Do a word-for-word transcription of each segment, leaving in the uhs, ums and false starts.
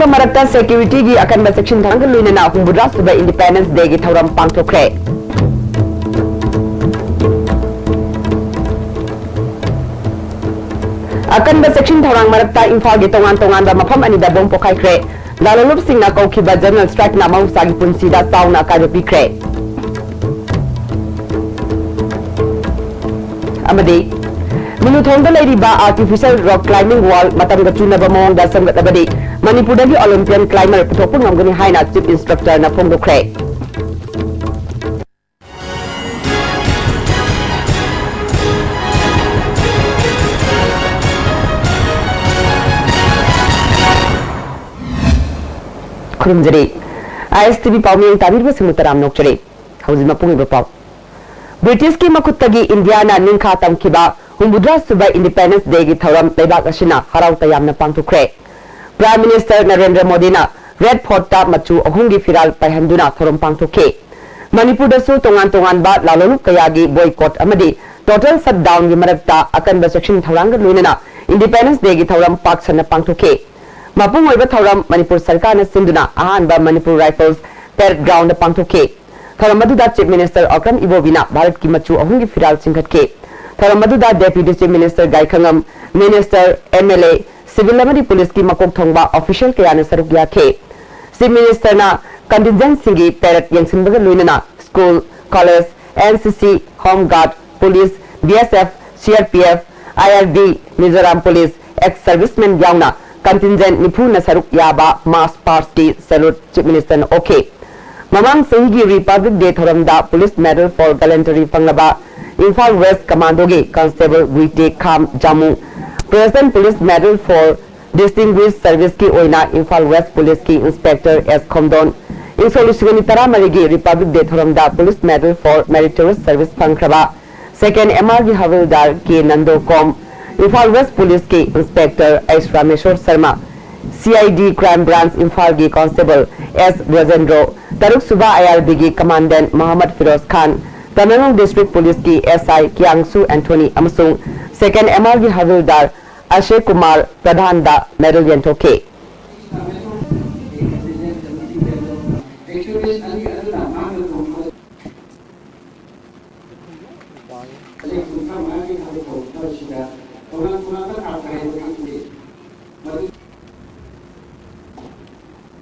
ꯃꯔꯛꯇ ꯁꯦꯀ꯭ꯌꯨꯔꯤꯇꯤꯒꯤ ꯑꯀꯟꯕ ꯆꯦꯛꯁꯤꯟ ꯊꯧꯔꯥꯡꯒ ꯂꯣꯏꯅꯅ ꯍꯨꯝꯐꯨꯇꯔꯥ ꯁꯨꯕ ꯏꯟꯗꯤꯄꯦꯟꯗꯦꯟꯁ ꯗꯦꯒꯤ ꯊꯧꯔꯝ ꯄꯥꯡꯊꯣꯛꯈ꯭ꯔꯦ꯫ ꯑꯀꯟꯕ ꯆꯦꯛꯁꯤꯟ ꯊꯧꯔꯥꯡ ꯃꯔꯛꯇ ꯏꯝꯐꯥꯜꯒꯤ ꯇꯣꯉꯥꯟ ꯇꯣꯉꯥꯟꯕ ꯃꯐꯝ ꯑꯅꯤꯗ ꯕꯣꯝ ꯄꯣꯈꯥꯏꯈ꯭ꯔꯦ꯫ ꯂꯥꯂꯣꯂꯨꯞꯁꯤꯡꯅ ꯀꯧꯈꯤꯕ ꯖꯦꯅꯔꯦꯜ ꯁ꯭ꯇ꯭ꯔꯥꯏꯛꯅ ꯃꯍꯧꯁꯥꯒꯤ ꯄꯨꯟꯁꯤꯗ ꯆꯥꯎꯅ ꯑꯀꯥꯏꯕ ꯄꯤꯈ꯭ꯔꯦ꯫ ꯑꯃꯗꯤ ꯃꯨꯂꯨꯊꯣꯡꯗ ꯂꯩꯔꯤꯕ ꯑꯥꯔꯇꯤꯐꯤꯁꯤꯌꯦꯜ ꯔꯣꯛ ꯀ꯭ꯂꯥꯏꯝꯕꯤꯡ ꯋꯥꯜ ꯃꯇꯝꯒ ꯆꯨꯅꯕ ꯃꯑꯣꯡꯗ ꯁꯦꯝꯒꯠꯂꯕꯗꯤ ꯃꯅꯤꯄꯨꯔꯗꯒꯤ ꯑꯣꯂꯤꯝꯄꯤꯌꯟ ꯀ꯭ꯂꯥꯏꯝꯕꯔ ꯄꯨꯊꯣꯛꯄ ꯉꯝꯒꯅꯤ ꯍꯥꯏꯅ ꯆꯤꯐ ꯏꯟꯁꯇ꯭ꯔꯛꯇꯔꯅ ꯐꯣꯡꯗꯣꯛꯈ꯭ꯔꯦ꯫ ꯈꯨꯔꯨꯝꯖꯔꯤ꯫ ꯑꯥꯏ ꯑꯦꯁ ꯇꯤ ꯚꯤ ꯄꯥꯎꯃꯤ ꯇꯥꯕꯤꯔꯤꯕꯁꯤꯡꯕꯨ ꯇꯔꯥꯝꯅ ꯑꯣꯛꯆꯔꯤ꯫ ꯍꯧꯖꯤꯛ ꯃꯄꯨꯡ ꯑꯣꯏꯕ ꯄꯥꯎ꯫ ꯕ꯭ꯔꯤꯇꯤꯁꯀꯤ ꯃꯈꯨꯠꯇꯒꯤ ꯏꯟꯗꯤꯌꯥꯅ ꯅꯤꯡꯈꯥ ꯇꯝꯈꯤꯕ ꯍꯨꯝꯐꯨꯇꯔꯥ ꯁꯨꯕ ꯏꯟꯗꯤꯄꯦꯟꯗꯦꯟꯁ ꯗꯦꯒꯤ ꯊꯧꯔꯝ ꯂꯩꯕꯥꯛ ꯑꯁꯤꯅ ꯍꯔꯥꯎ ꯇꯌꯥꯝꯅ ꯄꯥꯡꯊꯣꯛꯈ꯭ꯔꯦ꯫ ꯄ꯭ꯔꯥꯏꯝ ꯃꯤꯅꯤꯁꯇꯔ ꯅꯔꯦꯟꯗ꯭ꯔ ꯃꯣꯗꯤꯅ ꯔꯦꯗ ꯐꯣꯔꯠꯇ ꯃꯆꯨ ꯑꯍꯨꯝꯒꯤ ꯐꯤꯔꯥꯜ ꯄꯥꯏꯍꯟꯗꯨꯅ ꯊꯧꯔꯝ ꯄꯥꯡꯊꯣꯛꯈꯤ꯫ ꯃꯅꯤꯄꯨꯔꯗꯁꯨ ꯇꯣꯉꯥꯟ ꯇꯣꯉꯥꯟꯕ ꯂꯥꯂꯣꯂꯨꯞ ꯀꯌꯥꯒꯤ ꯕꯣꯏꯀꯣꯠ ꯑꯃꯗꯤ ꯇꯣꯇꯦꯜ ꯁꯠꯗꯥꯎꯟꯒꯤ ꯃꯔꯛꯇ ꯑꯀꯟꯕ ꯆꯦꯛꯁꯤꯟ ꯊꯧꯔꯥꯡꯒ ꯂꯣꯏꯅꯅ ꯏꯟꯗꯤꯄꯦꯟꯗꯦꯟꯁ ꯗꯦꯒꯤ ꯊꯧꯔꯝ ꯄꯥꯛ ꯁꯟꯅ ꯄꯥꯡꯊꯣꯛꯈꯤ꯫ ꯃꯄꯨꯡ ꯑꯣꯏꯕ ꯊꯧꯔꯝ ꯃꯅꯤꯄꯨꯔ ꯁꯔꯀꯥꯔꯅ ꯁꯤꯟꯗꯨꯅ ꯑꯍꯥꯟꯕ ꯃꯅꯤꯄꯨꯔ ꯔꯥꯏꯐꯜꯁ ꯄꯦꯔꯦꯗ ꯒ꯭ꯔꯥꯎꯟꯗ ꯄꯥꯡꯊꯣꯛꯈꯤ꯫ ꯊꯧꯔꯝ ꯑꯗꯨꯗ ꯆꯤꯐ ꯃꯤꯅꯤꯁꯇꯔ ꯑꯣꯀ꯭ꯔꯝ ꯏꯕꯣꯕꯤꯅ ꯚꯥꯔꯠꯀꯤ ꯃꯆꯨ ꯑꯍꯨꯝꯒꯤ ꯐꯤꯔꯥꯜ ꯆꯤꯡꯈꯠꯈꯤ꯫ ꯊꯧꯔꯝ ꯑꯗꯨꯗ deputy chief minister Gaikhangam, minister, M L A, civil ꯑꯃꯗꯤ ꯄꯨꯂꯤꯁꯀꯤ ꯃꯀꯣꯛ ꯊꯣꯡꯕ ꯑꯣꯐꯤꯁꯤꯌꯦꯜ ꯀꯌꯥꯅ ꯁꯔꯨꯛ ꯌꯥꯈꯤ꯫ ꯆꯤꯐ ꯃꯤꯅꯤꯁꯇꯔꯅ ꯀꯟꯇꯤꯟꯖꯦꯟꯠꯁꯤꯡꯒꯤ ꯄꯦꯔꯦꯗ ꯌꯦꯡꯁꯤꯟꯕꯒ ꯂꯣꯏꯅꯅ school, college, N C C, home guard, police, B S F, C R P F, I R B, Mizoram police, ex servicemen ꯌꯥꯎꯅ contingent ꯅꯤꯐꯨꯅ ꯁꯔꯨꯛ ꯌꯥꯕ ꯃꯥꯔꯆ ꯄꯥꯁꯠꯀꯤ ꯁꯦꯂ꯭ꯌꯨꯠ ꯆꯤꯐ ꯃꯤꯅꯤꯁꯇꯔꯅ ꯑꯣꯛꯈꯤ꯫ ꯃꯃꯥꯡ ꯆꯍꯤꯒꯤ ꯔꯤꯄꯕ꯭ꯂꯤꯛ ꯗꯦ ꯊꯧꯔꯝꯗ ꯄꯨꯂꯤꯁ ꯃꯦꯗꯜ ꯐꯣꯔ ꯒꯦꯂꯦꯟꯇꯔꯤ ꯐꯪꯂꯕ Imphal west ꯀꯃꯥꯟꯗꯣꯒꯤ constable Guite Kham Jamu, president police medal for distinguished ꯁꯔꯚꯤꯁꯀꯤ ꯑꯣꯏꯅ ꯏꯝꯐꯥꯜ ꯋꯦꯁ ꯄꯨꯂꯤꯁꯀꯤ ꯏꯟꯁꯄꯦꯛꯇꯔ ꯑꯦꯁ ꯈꯣꯝꯗꯣꯟ, ꯏꯪ ꯁꯣꯛ ꯂꯤꯁꯤꯡ ꯑꯅꯤ ꯇꯔꯥꯃꯔꯤꯒꯤ ꯔꯤꯄꯕ꯭ꯂꯤꯛ ꯗꯦ ꯊꯧꯔꯝꯗ police medal for meritorious service ꯐꯪꯈ꯭ꯔꯕ ꯁꯦꯀꯦꯟꯗ ꯑꯦꯝ ꯑꯥꯔꯒꯤ ꯍꯕꯤꯜꯗꯥꯔ ꯀꯦ ꯅꯟꯗꯣ ꯀꯣꯝ, ꯏꯝꯐꯥꯜ ꯋꯦꯁ ꯄꯨꯂꯤꯁꯀꯤ inspector S Rameshwar Sharma, C I D crime branch ꯏꯝꯐꯥꯜꯒꯤ ꯀꯣꯟꯁꯇꯦꯕꯜ ꯑꯦꯁ ꯕ꯭ꯔꯖꯦꯟꯗ꯭ꯔꯣ, ꯇꯔꯨꯛ ꯁꯨꯕ ꯑꯥꯏ ꯑꯥꯔ ꯕꯤꯒꯤ ꯀꯃꯥꯟꯗꯦꯟꯠ ꯃꯣꯍꯝꯃꯗ ꯐꯤꯔꯣꯖ ꯈꯥꯟ, ꯇꯃꯦꯡꯂꯣꯡ ꯗꯤꯁꯇ꯭ꯔꯤꯛ ꯄꯨꯂꯤꯁꯀꯤ ꯑꯦꯁ ꯑꯥꯏ ꯀꯤꯌꯥꯡꯁꯨ ꯑꯦꯟꯊꯣꯅꯤ ꯑꯃꯁꯨꯡ ꯁꯦꯀꯦꯟꯗ ꯑꯦꯝ ꯑꯥꯔꯒꯤ ꯍꯕꯤꯜꯗꯥꯔ ꯑꯁꯦ ꯀꯨꯃꯥꯔ ꯄ꯭ꯔꯙꯥꯟꯗ ꯃꯦꯗꯜ ꯌꯦꯟꯊꯣꯛꯈꯤ꯫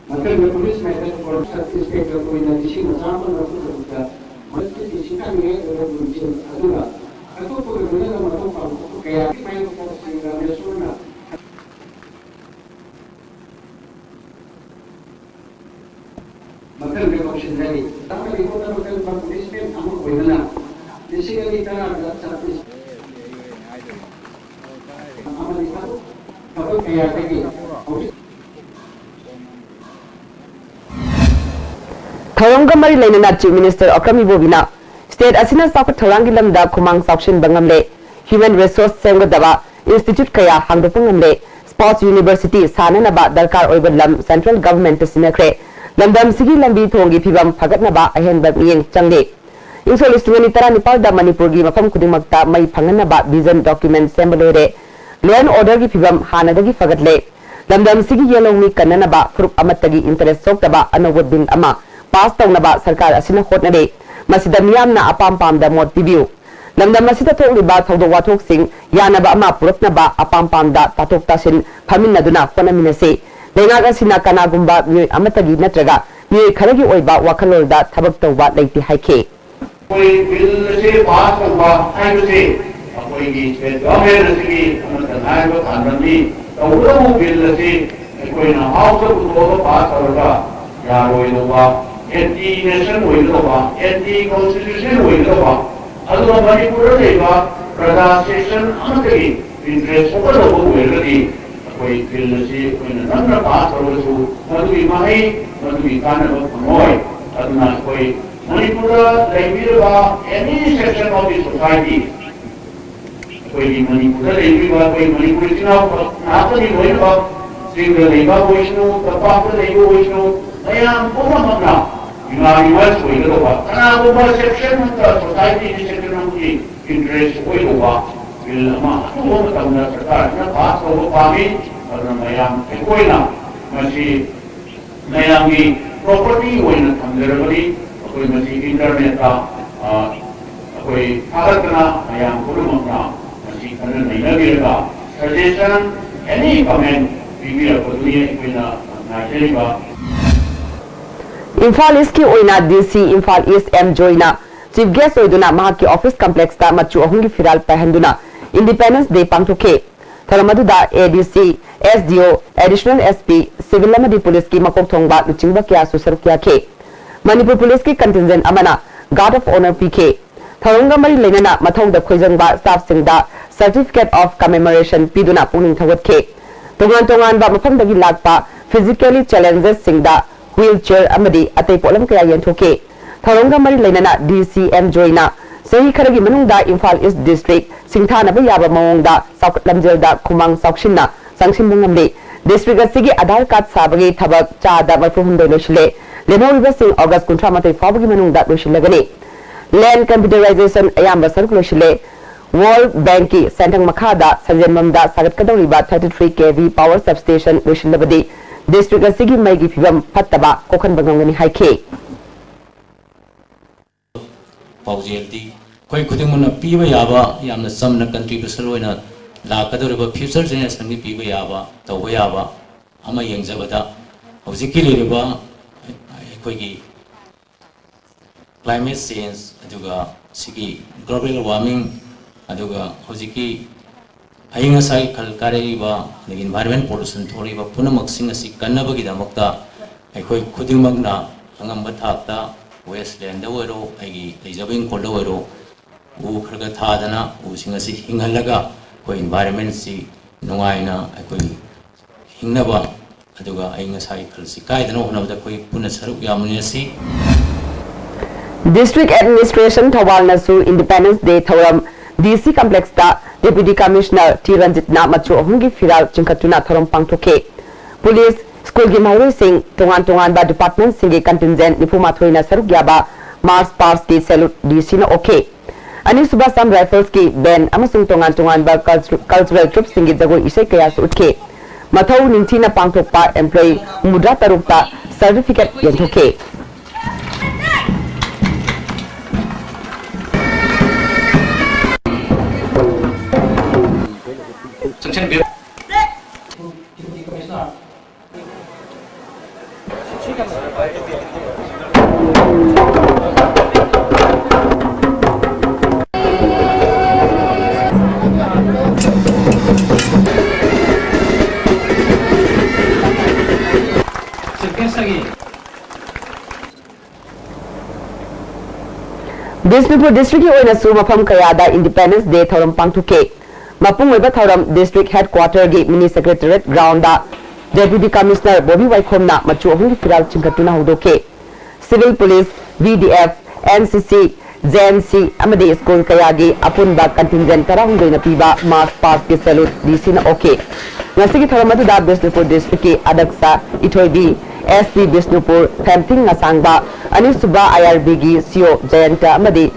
ꯃꯊꯪꯗ police matter court sub inspector ꯑꯣꯏꯅ ꯂꯤꯁꯤꯡ ꯃꯆꯥ ꯑꯃ ꯂꯧꯊꯣꯛꯄꯗ ꯃꯁꯤꯒꯤ ꯁꯤꯡꯊꯥꯅꯤꯡꯉꯥꯏ ꯑꯣꯏꯕ ꯄꯨꯟꯁꯤ ꯑꯗꯨꯒ ꯑꯇꯣꯞꯄꯒ ꯂꯣꯏꯅꯅ ꯃꯊꯧ ꯄꯥꯡꯊꯣꯛꯄ ꯀꯌꯥꯒꯤ ꯃꯥꯌꯣꯛꯇ ꯁ꯭ꯔꯤ ꯔꯥꯃꯦꯁꯣꯔꯅ ꯃꯊꯪꯗ ꯀꯧꯁꯤꯟꯖꯔꯤ꯫ ꯇꯥꯛꯄꯒꯤ ꯍꯣꯠꯅꯕ ꯀꯟꯕ policeman ꯑꯃ ꯑꯣꯏꯕꯅ ꯂꯤꯁꯤꯡ ꯑꯅꯤ ꯇꯔꯥꯗ ꯁꯕ ꯑꯃꯗꯤ ꯊꯕꯛ ꯊꯕꯛ ꯀꯌꯥꯗꯒꯤ ꯍꯧꯖꯤꯛ ꯊꯧꯔꯝꯒ ꯃꯔꯤ ꯂꯩꯅꯅ Chief Minister ꯑꯣꯀ꯭ꯔꯝ ꯏꯕꯣꯕꯤꯅ state ꯑꯁꯤꯅ ꯆꯥꯎꯈꯠ ꯊꯧꯔꯥꯡꯒꯤ ꯂꯝꯗ ꯈꯨꯃꯥꯡ ꯆꯥꯎꯁꯤꯟꯕ ꯉꯝꯂꯦ, human resource ꯁꯦꯝꯒꯗꯕ institute ꯀꯌꯥ ꯍꯥꯡꯗꯣꯛꯄ ꯉꯝꯂꯦ, sports university ꯁꯥꯅꯅꯕ ꯗꯔꯀꯥꯔ ꯑꯣꯏꯕ ꯂꯝ central government ꯇ ꯁꯤꯟꯅꯈ꯭ꯔꯦ, ꯂꯝꯗꯝꯁꯤꯒꯤ ꯂꯝꯕꯤ ꯊꯣꯡꯒꯤ ꯐꯤꯕꯝ ꯐꯒꯠꯅꯕ ꯑꯍꯦꯟꯕ ꯃꯤꯠꯌꯦꯡ ꯆꯪꯂꯦ꯫ ꯏꯪ ꯁꯣꯛ ꯂꯤꯁꯤꯡ ꯑꯅꯤ ꯇꯔꯥꯅꯤꯄꯥꯜꯗ ꯃꯅꯤꯄꯨꯔꯒꯤ ꯃꯐꯝ ꯈꯨꯗꯤꯡꯃꯛꯇ ꯃꯩ ꯐꯪꯍꯟꯅꯕ vision document ꯁꯦꯝꯕ ꯂꯣꯏꯔꯦ꯫ Law and order ꯒꯤ ꯐꯤꯕꯝ ꯍꯥꯟꯅꯗꯒꯤ ꯐꯒꯠꯂꯦ꯫ ꯂꯝꯗꯝꯁꯤꯒꯤ ꯌꯦꯜꯍꯧꯃꯤ ꯀꯟꯅꯅꯕ ꯐꯨꯔꯨꯞ ꯑꯃꯠꯇꯒꯤ interest ꯁꯣꯛꯇꯕ ꯑꯅꯧꯕ bill ꯑꯃ pass ꯇꯧꯅꯕ ꯁꯔꯀꯥꯔ ꯑꯁꯤꯅ ꯍꯣꯠꯅꯔꯦ꯫ ꯃꯁꯤꯗ ꯃꯤꯌꯥꯝꯅ ꯑꯄꯥꯝ ꯄꯥꯝꯗ ꯃꯣꯠ ꯄꯤꯕꯤꯌꯨ꯫ ꯂꯝꯗꯝ ꯑꯁꯤꯗ ꯊꯣꯛꯂꯤꯕ ꯊꯧꯗꯣꯛ ꯋꯥꯊꯣꯛꯁꯤꯡ ꯌꯥꯅꯕ ꯑꯃ ꯄꯨꯔꯛꯅꯕ ꯑꯄꯥꯝ ꯄꯥꯝꯗ ꯇꯥꯊꯣꯛ ꯇꯥꯁꯤꯟ ꯐꯝꯃꯤꯟꯅꯗꯨꯅ ꯍꯣꯠꯅꯃꯤꯟꯅꯁꯤ꯫ ꯂꯩꯉꯥꯛ ꯑꯁꯤꯅ ꯀꯅꯥꯒꯨꯝꯕ ꯃꯤꯑꯣꯏ ꯑꯃꯠꯇꯒꯤ ꯅꯠꯇ꯭ꯔꯒ ꯃꯤꯑꯣꯏ ꯈꯔꯒꯤ ꯑꯣꯏꯕ ꯋꯥꯈꯜꯂꯣꯟꯗ ꯊꯕꯛ ꯇꯧꯕ ꯂꯩꯇꯦ ꯍꯥꯏꯈꯤ꯫ ꯑꯩꯈꯣꯏ bill ꯑꯁꯤ pass ꯇꯧꯕ ꯍꯥꯏꯕꯁꯤ ꯑꯩꯈꯣꯏꯒꯤ state government ꯑꯁꯤꯒꯤ ꯑꯃꯠꯇ ꯉꯥꯏꯔꯕ ꯄꯥꯟꯗꯝꯅꯤ꯫ ꯇꯧꯕꯇꯕꯨ bill ꯑꯁꯤ ꯑꯩꯈꯣꯏꯅ House ꯇ ꯄꯨꯊꯣꯛꯑꯒ pass ꯇꯧꯔꯒ ꯌꯥꯔꯣꯏꯗꯧꯕ, anti nation ꯑꯣꯏꯒꯗꯧꯕ, anti constitution ꯑꯣꯏꯒꯗꯧꯕ, ꯑꯗꯨꯒ ꯃꯅꯤꯄꯨꯔꯗ ꯂꯩꯕ ꯄ꯭ꯔꯖꯥ section ꯑꯃꯠꯇꯒꯤ interest ꯁꯣꯛꯀꯗꯧꯕ ꯑꯣꯏꯔꯒꯗꯤ ꯑꯩꯈꯣꯏ bill ꯑꯁꯤ ꯑꯩꯈꯣꯏꯅ ꯅꯝꯅ pass ꯇꯧꯔꯒꯁꯨ ꯃꯗꯨꯒꯤ ꯃꯍꯩ, ꯃꯗꯨꯒꯤ ꯀꯥꯟꯅꯕ ꯐꯪꯂꯣꯏ꯫ ꯑꯗꯨꯅ ꯑꯩꯈꯣꯏ ꯃꯅꯤꯄꯨꯔꯗ ꯂꯩꯕꯤꯔꯤꯕ any section of the society, ꯑꯩꯈꯣꯏꯒꯤ ꯃꯅꯤꯄꯨꯔꯗ ꯂꯩꯕꯤꯔꯤꯕ ꯑꯩꯈꯣꯏ ꯃꯅꯤꯄꯨꯔ ꯏꯆꯤꯟ ꯏꯅꯥꯎ ꯉꯥꯛꯇꯅꯤ ꯂꯣꯏꯅꯃꯛ, ꯆꯤꯡꯗ ꯂꯩꯕ ꯑꯣꯏꯁꯅꯨ, ꯇꯝꯄꯥꯛꯇ ꯂꯩꯕ ꯑꯣꯏꯁꯅꯨ, ꯃꯌꯥꯝ ꯄꯨꯝꯅꯃꯛꯅ unanimous ꯑꯣꯏꯒꯗꯧꯕ, ꯀꯅꯥꯒꯨꯝꯕ section ꯑꯃꯠꯇ, society ꯒꯤ section ꯑꯃꯒꯤ interest ꯑꯣꯏꯗꯧꯕ bill ꯑꯃ ꯑꯊꯨꯕ ꯃꯇꯝꯗ ꯁꯔꯀꯥꯔꯁꯤꯅ pass ꯇꯧꯕ ꯄꯥꯝꯃꯤ꯫ ꯑꯗꯨꯅ ꯃꯌꯥꯝ ꯑꯩꯈꯣꯏꯅ ꯃꯁꯤ ꯃꯌꯥꯝꯒꯤ property ꯑꯣꯏꯅ ꯊꯝꯖꯔꯕꯅꯤ꯫ ꯑꯩꯈꯣꯏ ꯃꯁꯤ internet ꯇ, ꯑ, ꯑꯩꯈꯣꯏ ꯊꯥꯒꯠꯇꯅ ꯃꯌꯥꯝ ꯄꯨꯝꯅꯃꯛꯅ ꯃꯁꯤ ꯈꯟꯅ ꯅꯩꯅꯕꯤꯔꯒ suggestion, any comment ꯄꯤꯕꯤꯔꯛꯄꯗꯨꯅꯤ ꯑꯩꯈꯣꯏꯅ ꯉꯥꯏꯖꯔꯤꯕ꯫ ꯏꯝꯐꯥꯜ ꯏꯁꯀꯤ ꯑꯣꯏꯅ ꯗꯤ ꯁꯤ ꯏꯝꯐꯥꯜ ꯏꯁ ꯑꯦꯝ ꯖꯣꯏꯅ ꯆꯤꯐ ꯒꯦꯁ ꯑꯣꯏꯗꯨꯅ ꯃꯍꯥꯛꯀꯤ ꯑꯣꯐꯤꯁ ꯀꯝꯄ꯭ꯂꯦꯛꯁꯇ ꯃꯆꯨ ꯑꯍꯨꯝꯒꯤ ꯐꯤꯔꯥꯜ ꯄꯥꯏꯍꯟꯗꯨꯅ ꯏꯟꯗꯤꯄꯦꯟꯗꯦꯟꯁ ꯗꯦ ꯄꯥꯡꯊꯣꯛꯈꯤ꯫ ꯊꯧꯔꯝ ꯑꯗꯨꯗ ꯑꯦ ꯗꯤ ꯁꯤ, ꯑꯦꯁ ꯗꯤ ꯑꯣ, ꯑꯦꯗꯤꯁꯅꯦꯜ ꯑꯦꯁ ꯄꯤ, ꯁꯤꯚꯤꯜ ꯑꯃꯗꯤ ꯄꯨꯂꯤꯁꯀꯤ ꯃꯀꯣꯛ ꯊꯣꯡꯕ ꯂꯨꯆꯤꯡꯕ ꯀꯌꯥꯁꯨ ꯁꯔꯨꯛ ꯌꯥꯈꯤ꯫ ꯃꯅꯤꯄꯨꯔ ꯄꯨꯂꯤꯁꯀꯤ ꯀꯟꯇꯤꯟꯖꯦꯟ ꯑꯃꯅ ꯒꯥꯔꯗ ꯑꯣꯐ ꯑꯣꯅꯔ ꯄꯤꯈꯤ꯫ ꯊꯧꯔꯝꯒ ꯃꯔꯤ ꯂꯩꯅꯅ ꯃꯊꯧꯗ ꯈꯣꯏꯖꯪꯕ ꯁ꯭ꯇꯥꯐꯁꯤꯡꯗ Certificate of Commemoration ꯄꯤꯗꯨꯅ ꯄꯨꯛꯅꯤꯡ ꯊꯧꯒꯠꯈꯤ꯫ ꯇꯣꯉꯥꯟ ꯇꯣꯉꯥꯟꯕ ꯃꯐꯝꯗꯒꯤ ꯂꯥꯛꯄ physically challenges ꯁꯤꯡꯗ wheel chair ꯑꯃꯗꯤ ꯑꯇꯩ ꯄꯣꯠꯂꯝ ꯀꯌꯥ ꯌꯦꯟꯊꯣꯛꯈꯤ꯫ ꯊꯧꯔꯝꯒ ꯃꯔꯤ ꯂꯩꯅꯅ ꯗꯤ ꯁꯤ ꯑꯦꯝ ꯖꯣꯏꯅ ꯆꯍꯤ ꯈꯔꯒꯤ ꯃꯅꯨꯡꯗ ꯏꯝꯐꯥꯜ ꯏꯁ ꯗꯤꯁꯇ꯭ꯔꯤꯛ ꯁꯤꯡꯊꯥꯅꯕ ꯌꯥꯕ ꯃꯑꯣꯡꯗ ꯆꯥꯎꯈꯠ ꯂꯝꯖꯦꯜꯗ ꯈꯨꯃꯥꯡ ꯆꯥꯎꯁꯤꯟꯅ ꯆꯪꯁꯤꯟꯕ ꯉꯝꯂꯤ꯫ ꯗꯤꯁꯇ꯭ꯔꯤꯛ ꯑꯁꯤꯒꯤ ꯑꯙꯥꯔ ꯀꯥꯔꯗ ꯁꯥꯕꯒꯤ ꯊꯕꯛ ꯆꯥꯗ ꯃꯔꯤꯐꯨ ꯍꯨꯝꯗꯣꯏ ꯂꯣꯏꯁꯤꯜꯂꯦ꯫ ꯂꯦꯝꯍꯧꯔꯤꯕꯁꯤꯡ ꯑꯣꯒꯁ ꯀꯨꯟꯊ꯭ꯔꯥ ꯃꯥꯊꯣꯏ ꯐꯥꯎꯕꯒꯤ ꯃꯅꯨꯡꯗ ꯂꯣꯏꯁꯤꯜꯂꯒꯅꯤ꯫ Land computerization ꯑꯌꯥꯝꯕ ꯁꯔꯨꯛ ꯂꯣꯏꯁꯤꯜꯂꯦ꯫ ꯋꯥꯔꯜꯗ ꯕꯦꯡꯛꯀꯤ ꯁꯦꯟꯊꯪ ꯃꯈꯥꯗ ꯁꯟꯖꯦꯟꯕꯝꯗ ꯁꯥꯒꯠꯀꯗꯧꯔꯤꯕ thirty three K V power substation ꯂꯣꯏꯁꯤꯜꯂꯕꯗꯤ ꯗꯤꯁꯇ꯭ꯔꯤꯛ ꯑꯁꯤꯒꯤ ꯃꯩꯒꯤ ꯐꯤꯕꯝ ꯐꯠꯇꯕ ꯀꯣꯛꯍꯟꯕ ꯉꯝꯒꯅꯤ ꯍꯥꯏꯈꯤ꯫ ꯄꯥꯎꯖꯦꯜꯗꯤ ꯑꯩꯈꯣꯏ ꯈꯨꯗꯤꯡꯃꯛꯅ ꯄꯤꯕ ꯌꯥꯕ, ꯌꯥꯝꯅ ꯆꯝꯅ ꯀꯟꯇ꯭ꯔꯤꯕ꯭ꯌꯨꯁꯟ ꯑꯣꯏꯅ ꯂꯥꯛꯀꯗꯧꯔꯤꯕ ꯐ꯭ꯌꯨꯆꯔ ꯖꯦꯅꯦꯔꯦꯁꯟꯒꯤ ꯄꯤꯕ ꯌꯥꯕ, ꯇꯧꯕ ꯌꯥꯕ ꯑꯃ ꯌꯦꯡꯖꯕꯗ, ꯍꯧꯖꯤꯛꯀꯤ ꯂꯩꯔꯤꯕ ꯑꯩꯈꯣꯏꯒꯤ ꯀ꯭ꯂꯥꯏꯃꯦꯠ ꯆꯦꯟꯖ, ꯑꯗꯨꯒ ꯁꯤꯒꯤ ꯒ꯭ꯂꯣꯕꯦꯜ ꯋꯥꯔꯃꯤꯡ, ꯑꯗꯨꯒ ꯍꯧꯖꯤꯛꯀꯤ ꯑꯏꯪ ꯑꯁꯥꯒꯤ ꯈꯜ ꯀꯥꯏꯔꯛꯏꯕ, ꯑꯗꯒꯤ ꯏꯟꯚꯥꯏꯔꯟꯃꯦꯟ ꯄꯣꯂꯨꯁꯟ ꯊꯣꯛꯂꯛꯏꯕ ꯄꯨꯝꯅꯃꯛꯁꯤꯡ ꯑꯁꯤ ꯀꯟꯅꯕꯒꯤꯗꯃꯛꯇ ꯑꯩꯈꯣꯏ ꯈꯨꯗꯤꯡꯃꯛꯅ ꯑꯉꯝꯕ ꯊꯥꯛꯇ ꯋꯦꯁꯂꯦꯟꯗ ꯑꯣꯏꯔꯣ, ꯑꯩꯒꯤ ꯂꯩꯖꯕ ꯏꯪꯈꯣꯜꯗ ꯑꯣꯏꯔꯣ, ꯎ ꯈꯔ ꯈꯔ ꯊꯥꯗꯅ ꯎꯁꯤꯡ ꯑꯁꯤ ꯍꯤꯡꯍꯜꯂꯒ ꯑꯩꯈꯣꯏ ꯏꯟꯚꯥꯏꯔꯟꯃꯦꯟꯁꯤ ꯅꯨꯡꯉꯥꯏꯅ ꯑꯩꯈꯣꯏ ꯍꯤꯡꯅꯕ, ꯑꯗꯨꯒ ꯑꯏꯪ ꯑꯁꯥꯒꯤ ꯈꯜꯁꯤ ꯀꯥꯏꯗꯅꯕ ꯍꯣꯠꯅꯕꯗ ꯑꯩꯈꯣꯏ ꯄꯨꯟꯅ ꯁꯔꯨꯛ ꯌꯥꯃꯤꯟꯅꯁꯤ꯫ ꯗꯤꯁꯇ꯭ꯔꯤꯛ ꯑꯦꯗꯃꯤꯅꯤꯁꯇ꯭ꯔꯦꯁꯟ ꯊꯧꯕꯥꯜꯅꯁꯨ ꯏꯟꯗꯤꯄꯦꯟꯗꯦꯟꯁ ꯗꯦ ꯊꯧꯔꯝ ꯗꯤ ꯁꯤ ꯀꯝꯄ꯭ꯂꯦꯛꯁꯇ ꯗꯦꯄ꯭ꯌꯨꯇꯤ ꯀꯃꯤꯁꯅꯔ ꯇꯤ ꯔꯟꯖꯤꯠꯅ ꯃꯆꯨ ꯑꯍꯨꯝꯒꯤ ꯐꯤꯔꯥꯜ ꯆꯤꯡꯈꯠꯇꯨꯅ ꯊꯧꯔꯝ ꯄꯥꯡꯊꯣꯛꯈꯤ꯫ ꯄꯨꯂꯤꯁ, ꯁ꯭ꯀꯨꯜꯒꯤ ꯃꯍꯩꯔꯣꯏꯁꯤꯡ, ꯇꯣꯉꯥꯟ ꯇꯣꯉꯥꯟꯕ ꯗꯤꯄꯥꯔꯠꯃꯦꯟꯠꯁꯤꯡꯒꯤ ꯀꯟꯇꯤꯟꯖꯦꯟꯠ ꯅꯤꯐꯨ ꯃꯥꯊꯣꯏꯅ ꯁꯔꯨꯛ ꯌꯥꯕ ꯃꯥꯔꯆ ꯄꯥꯁꯀꯤ ꯁꯦꯂꯨꯠ ꯗꯤ ꯁꯤꯅ ꯑꯣꯛꯈꯤ꯫ ꯑꯅꯤꯁꯨꯕ ꯑꯁꯥꯝ ꯔꯥꯏꯐꯜꯁꯀꯤ ꯕꯦꯟ ꯑꯃꯁꯨꯡ ꯇꯣꯉꯥꯟ ꯇꯣꯉꯥꯟꯕ ꯀꯜꯆ-, ꯀꯜꯆꯔꯦꯜ ꯇ꯭ꯔꯨꯞꯁꯤꯡꯒꯤ ꯖꯒꯣꯏ ꯏꯁꯩ ꯀꯌꯥꯁꯨ ꯎꯠꯈꯤ꯫ ꯃꯊꯧ ꯅꯤꯡꯊꯤꯅ ꯄꯥꯡꯊꯣꯛꯄ ꯑꯦꯝꯄ꯭ꯂꯣꯌꯤ ꯍꯨꯝꯐꯨꯇꯔꯥ ꯇꯔꯨꯛꯇ ꯁꯔꯇꯤꯐꯤꯀꯦꯠ ꯌꯦꯟꯊꯣꯛꯈꯤ꯫ ꯆꯪꯁꯤꯟꯕꯤꯌꯨ꯫ ꯕꯤꯁꯅꯨꯄꯨꯔ ꯗꯤꯁꯇ꯭ꯔꯤꯛꯀꯤ ꯑꯣꯏꯅꯁꯨ ꯃꯐꯝ ꯀꯌꯥꯗ ꯏꯟꯗꯤꯄꯦꯟꯗꯦꯟꯁ ꯗꯦ ꯊꯧꯔꯝ ꯄꯥꯡꯊꯣꯛꯈꯤ꯫ ꯃꯄꯨꯡ ꯑꯣꯏꯕ ꯊꯧꯔꯝ ꯗꯤꯁꯇ꯭ꯔꯤꯛ ꯍꯦꯗꯀ꯭ꯋꯥꯇꯔꯒꯤ ꯃꯤꯅꯤ ꯁꯦꯀ꯭ꯔꯦꯇꯔꯤꯌꯦꯠ ꯒ꯭ꯔꯥꯎꯟꯗ ꯗꯦꯄ꯭ꯌꯨꯇꯤ ꯀꯃꯤꯁꯅꯔ ꯕꯣꯕꯤ ꯋꯥꯏꯈꯣꯝꯅ ꯃꯆꯨ ꯑꯍꯨꯝꯒꯤ ꯐꯤꯔꯥꯜ ꯆꯤꯡꯈꯠꯇꯨꯅ ꯍꯧꯗꯣꯛꯈꯤ꯫ Civil police, V D F, and C ꯁꯤ, ꯖꯦ ꯑꯦꯟ ꯁꯤ ꯑꯃꯗꯤ ꯁ꯭ꯀꯨꯜ ꯀꯌꯥꯒꯤ ꯑꯄꯨꯟꯕ ꯀꯟꯇꯤꯟꯖꯦꯟ ꯇꯔꯥꯍꯨꯝꯗꯣꯏꯅ ꯄꯤꯕ ꯃꯥꯔꯆ ꯄꯥꯁꯀꯤ ꯁꯦꯂꯨꯠ ꯗꯤ ꯁꯤꯅ ꯑꯣꯛꯈꯤ꯫ ꯉꯁꯤꯒꯤ ꯊꯧꯔꯝ ꯑꯗꯨꯗ ꯕꯤꯁꯅꯨꯄꯨꯔ ꯗꯤꯁꯇ꯭ꯔꯤꯛꯀꯤ ꯑꯗꯛꯁ ꯏꯊꯣꯏꯕꯤ, ꯑꯦꯁ ꯄꯤ ꯕꯤꯁꯅꯨꯄꯨꯔ ꯊꯦꯝꯊꯤꯡ ꯉꯁꯥꯡꯕ, ꯑꯅꯤꯁꯨꯕ ꯑꯥꯏ ꯑꯥꯔ ꯕꯤꯒꯤ ꯁꯤ ꯑꯣ ꯖꯌꯟꯇ ꯑꯃꯗꯤ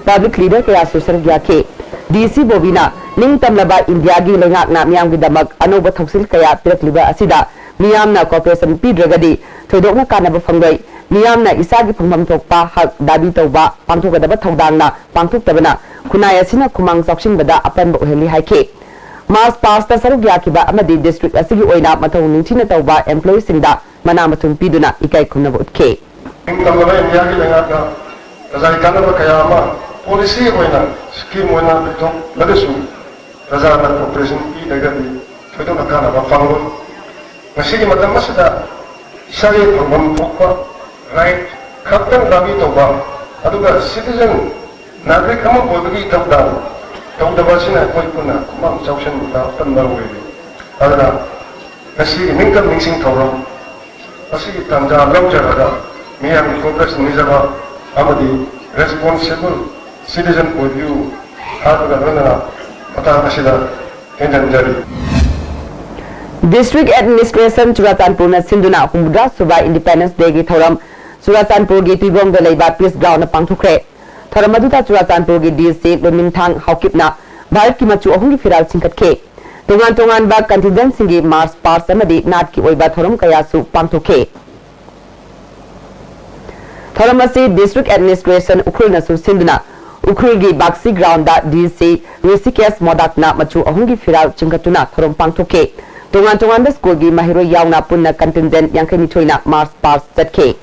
ꯄꯕ꯭ꯂꯤꯛ ꯂꯤꯗꯔ ꯀꯌꯥꯁꯨ ꯁꯔꯨꯛ ꯌꯥꯈꯤ꯫ ꯗꯤ ꯁꯤ ꯕꯣꯕꯤꯅ ꯅꯤꯡꯇꯝꯂꯕ ꯏꯟꯗꯤꯌꯥꯒꯤ ꯂꯩꯉꯥꯛꯅ ꯃꯤꯌꯥꯝꯒꯤꯗꯃꯛ ꯑꯅꯧꯕ ꯊꯧꯁꯤꯜ ꯀꯌꯥ ꯄꯤꯔꯛꯂꯤꯕ ꯑꯁꯤꯗ ꯃꯤꯌꯥꯝꯅ ꯀꯣꯑꯣꯄꯔꯦꯁꯟ ꯄꯤꯗ꯭ꯔꯒꯗꯤ ꯊꯣꯏꯗꯣꯛꯅ ꯀꯥꯟꯅꯕ ꯐꯪꯂꯣꯏ꯫ ꯃꯤꯌꯥꯝꯅ ꯏꯁꯥꯒꯤ ꯐꯪꯐꯝ ꯊꯣꯛꯄ ꯍꯛ ꯗꯥꯕꯤ ꯇꯧꯕ, ꯄꯥꯡꯊꯣꯛꯀꯗꯕ ꯊꯧꯗꯥꯡꯅ ꯄꯥꯡꯊꯣꯛꯇꯕꯅ ꯈꯨꯟꯅꯥꯏ ꯑꯁꯤꯅ ꯈꯨꯃꯥꯡ ꯆꯥꯎꯁꯤꯟꯕꯗ ꯑꯄꯟꯕ ꯑꯣꯏꯍꯜꯂꯤ ꯍꯥꯏꯈꯤ꯫ ꯃꯥꯔꯆ ꯄꯥꯁꯇ ꯁꯔꯨꯛ ꯌꯥꯈꯤꯕ ꯑꯃꯗꯤ ꯗꯤꯁꯇ꯭ꯔꯤꯛ ꯑꯁꯤꯒꯤ ꯑꯣꯏꯅ ꯃꯊꯧ ꯅꯤꯡꯊꯤꯅ ꯇꯧꯕ ꯑꯦꯝꯄ꯭ꯂꯣꯌꯤꯁꯤꯡꯗ ꯃꯅꯥ ꯃꯊꯨꯝ ꯄꯤꯗꯨꯅ ꯏꯀꯥꯏ ꯈꯨꯝꯅꯕ ꯎꯠꯈꯤ꯫ ꯅꯤꯡꯇꯝꯂꯕ ꯏꯟꯗꯤꯌꯥꯒꯤ ꯂꯩꯉꯥꯛꯅ ꯄ꯭ꯔꯖꯥꯒꯤ ꯀꯥꯟꯅꯕ ꯀꯌꯥ ꯑꯃ ꯄꯣꯂꯤꯁꯤ ꯑꯣꯏꯅ ꯁ꯭ꯀꯤꯝ ꯑꯣꯏꯅ ꯂꯧꯊꯣꯛꯂꯒꯁꯨ ꯄ꯭ꯔꯖꯥꯅ ꯀꯣꯑꯣꯄꯔꯦꯁꯟ ꯄꯤꯗ꯭ꯔꯒꯗꯤ ꯊꯣꯏꯗꯣꯛꯅ ꯀꯥꯟꯅꯕ ꯐꯪꯂꯣꯏ꯫ ꯉꯁꯤꯒꯤ ꯃꯇꯝ ꯑꯁꯤꯗ ꯏꯁꯥꯒꯤ ꯐꯪꯐꯝ ꯊꯣꯛꯄ ꯔꯥꯏꯠ ꯈꯛꯇꯪ ꯗꯥꯕꯤ ꯇꯧꯕ, ꯑꯗꯨꯒ ꯁꯤꯇꯤꯖꯟ, ꯅꯥꯒꯔꯤꯛ ꯑꯃ ꯑꯣꯏꯕꯒꯤ ꯏꯊꯧꯗꯥꯡ ꯇꯧꯗꯕ ꯑꯁꯤꯅ ꯑꯩꯈꯣꯏ ꯄꯨꯟꯅ ꯈꯨꯃꯥꯡ ꯆꯥꯎꯁꯤꯟꯕꯗ ꯑꯄꯟꯕ ꯑꯣꯏꯔꯤ꯫ ꯑꯗꯨꯅ ꯉꯁꯤꯒꯤ ꯅꯤꯡꯇꯝ ꯅꯤꯡꯁꯤꯡ ꯊꯧꯔꯝ ꯑꯁꯤꯒꯤ ꯇꯥꯟꯖꯥ ꯂꯧꯖꯔꯒ ꯃꯤꯌꯥꯝꯒꯤ ꯀꯣꯑꯣꯄꯔꯦꯁꯟ ꯅꯤꯖꯕ ꯑꯃꯗꯤ ꯔꯦꯁꯄꯣꯟꯁꯤꯕꯜ ꯁꯤꯇꯤꯖꯟ ꯑꯣꯏꯕꯤꯌꯨ ꯍꯥꯏꯕꯒ ꯂꯣꯏꯅꯅ ꯃꯇꯥꯡ ꯑꯁꯤꯗ ꯇꯦꯟꯖꯟꯖꯔꯤ꯫ ꯗꯤꯁꯇ꯭ꯔꯤꯛ ꯑꯦꯗꯃꯤꯅꯤꯁꯇ꯭ꯔꯦꯁꯟ ꯆꯨꯔꯥꯆꯥꯟꯄꯨꯔꯅ ꯁꯤꯟꯗꯨꯅ ꯍꯨꯝꯐꯨꯇꯔꯥ ꯁꯨꯕ ꯏꯟꯗꯤꯄꯦꯟꯗꯦꯟꯁ ꯗꯦꯒꯤ ꯊꯧꯔꯝ ꯆꯨꯔꯥꯆꯥꯟꯄꯨꯔꯒꯤ ꯇꯨꯏꯕꯣꯡꯗ ꯂꯩꯕ ꯄꯤꯁ ꯒ꯭ꯔꯥꯎꯟꯗ ꯄꯥꯡꯊꯣꯛꯈ꯭ꯔꯦ꯫ ꯊꯧꯔꯝ ꯑꯗꯨꯗ ꯆꯨꯔꯥꯆꯥꯟꯄꯨꯔꯒꯤ ꯗꯤ ꯁꯤ ꯂꯣꯏꯃꯤꯟꯊꯥꯡ ꯍꯥꯎꯀꯤꯞꯅ ꯚꯥꯔꯠꯀꯤ ꯃꯆꯨ ꯑꯍꯨꯝꯒꯤ ꯐꯤꯔꯥꯜ ꯆꯤꯡꯈꯠꯈꯤ꯫ ꯇꯣꯉꯥꯟ ꯇꯣꯉꯥꯟꯕ ꯀꯟꯇꯤꯟꯖꯦꯟꯁꯤꯡꯒꯤ ꯃꯥꯔꯆ ꯄꯥꯁ ꯑꯃꯗꯤ ꯅꯥꯠꯀꯤ ꯑꯣꯏꯕ ꯊꯧꯔꯝ ꯀꯌꯥꯁꯨ ꯄꯥꯡꯊꯣꯛꯈꯤ꯫ ꯊꯧꯔꯝ ꯑꯁꯤ ꯗꯤꯁꯇ꯭ꯔꯤꯛ ꯑꯦꯗꯃꯤꯅꯤꯁꯇ꯭ꯔꯦꯁꯟ ꯎꯈ꯭ꯔꯨꯜꯅꯁꯨ ꯁꯤꯟꯗꯨꯅ ꯎꯈ꯭ꯔꯨꯜꯒꯤ ꯕꯥꯛꯁꯤ ꯒ꯭ꯔꯥꯎꯟꯗ ꯗꯤ ꯁꯤ ꯔꯤꯁꯤꯀꯦꯁ ꯃꯣꯗꯥꯛꯅ ꯃꯆꯨ ꯑꯍꯨꯝꯒꯤ ꯐꯤꯔꯥꯜ ꯆꯤꯡꯈꯠꯇꯨꯅ ꯊꯧꯔꯝ ꯄꯥꯡꯊꯣꯛꯈꯤ꯫ ꯇꯣꯉꯥꯟ ꯇꯣꯉꯥꯟꯕ ꯁ꯭ꯀꯨꯜꯒꯤ ꯃꯍꯩꯔꯣꯏ ꯌꯥꯎꯅ ꯄꯨꯟꯅ ꯀꯟꯇꯤꯟꯖꯦꯟ ꯌꯥꯡꯈꯩ ꯅꯤꯊꯣꯏꯅ ꯃꯥꯔꯆ ꯄꯥꯁ ꯆꯠꯈꯤ꯫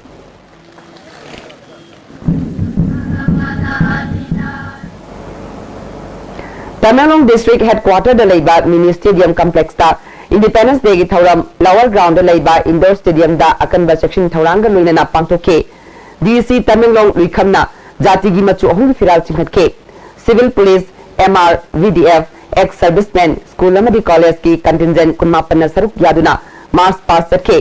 ꯇꯃꯦꯡꯂꯣꯡ ꯗꯤꯁꯇ꯭ꯔꯤꯛ ꯍꯦꯗꯀ꯭ꯋꯥꯇꯔꯗ ꯂꯩꯕ ꯃꯤꯅꯤ ꯁ꯭ꯇꯦꯗꯤꯌꯝ ꯀꯝꯄ꯭ꯂꯦꯛꯁꯇ ꯏꯟꯗꯤꯄꯦꯟꯗꯦꯟꯁ ꯗꯦꯒꯤ ꯊꯧꯔꯝ ꯂꯋꯔ ꯒ꯭ꯔꯥꯎꯟꯗ ꯂꯩꯕ ꯏꯟꯗꯣꯔ ꯁ꯭ꯇꯦꯗꯤꯌꯝꯗ ꯑꯀꯟꯕ ꯆꯦꯛꯁꯤꯟ ꯊꯧꯔꯥꯡꯒ ꯂꯣꯏꯅꯅ ꯄꯥꯡꯊꯣꯛꯈꯤ꯫ ꯗꯤ ꯁꯤ ꯇꯃꯦꯡꯂꯣꯡ ꯂꯨꯏꯈꯝꯅ ꯖꯥꯇꯤꯒꯤ ꯃꯆꯨ ꯑꯍꯨꯝꯒꯤ ꯐꯤꯔꯥꯜ ꯆꯤꯡꯈꯠꯈꯤ꯫ Civil police, M R, V D F, ex servicemen, school ꯑꯃꯗꯤ ꯀꯣꯂꯦꯖꯀꯤ ꯀꯟꯇꯤꯟꯖꯦꯟ ꯀꯨꯟꯃꯥꯄꯟꯅ ꯁꯔꯨꯛ ꯌꯥꯗꯨꯅ ꯃꯥꯔꯆ ꯄꯥꯁ ꯆꯠꯈꯤ꯫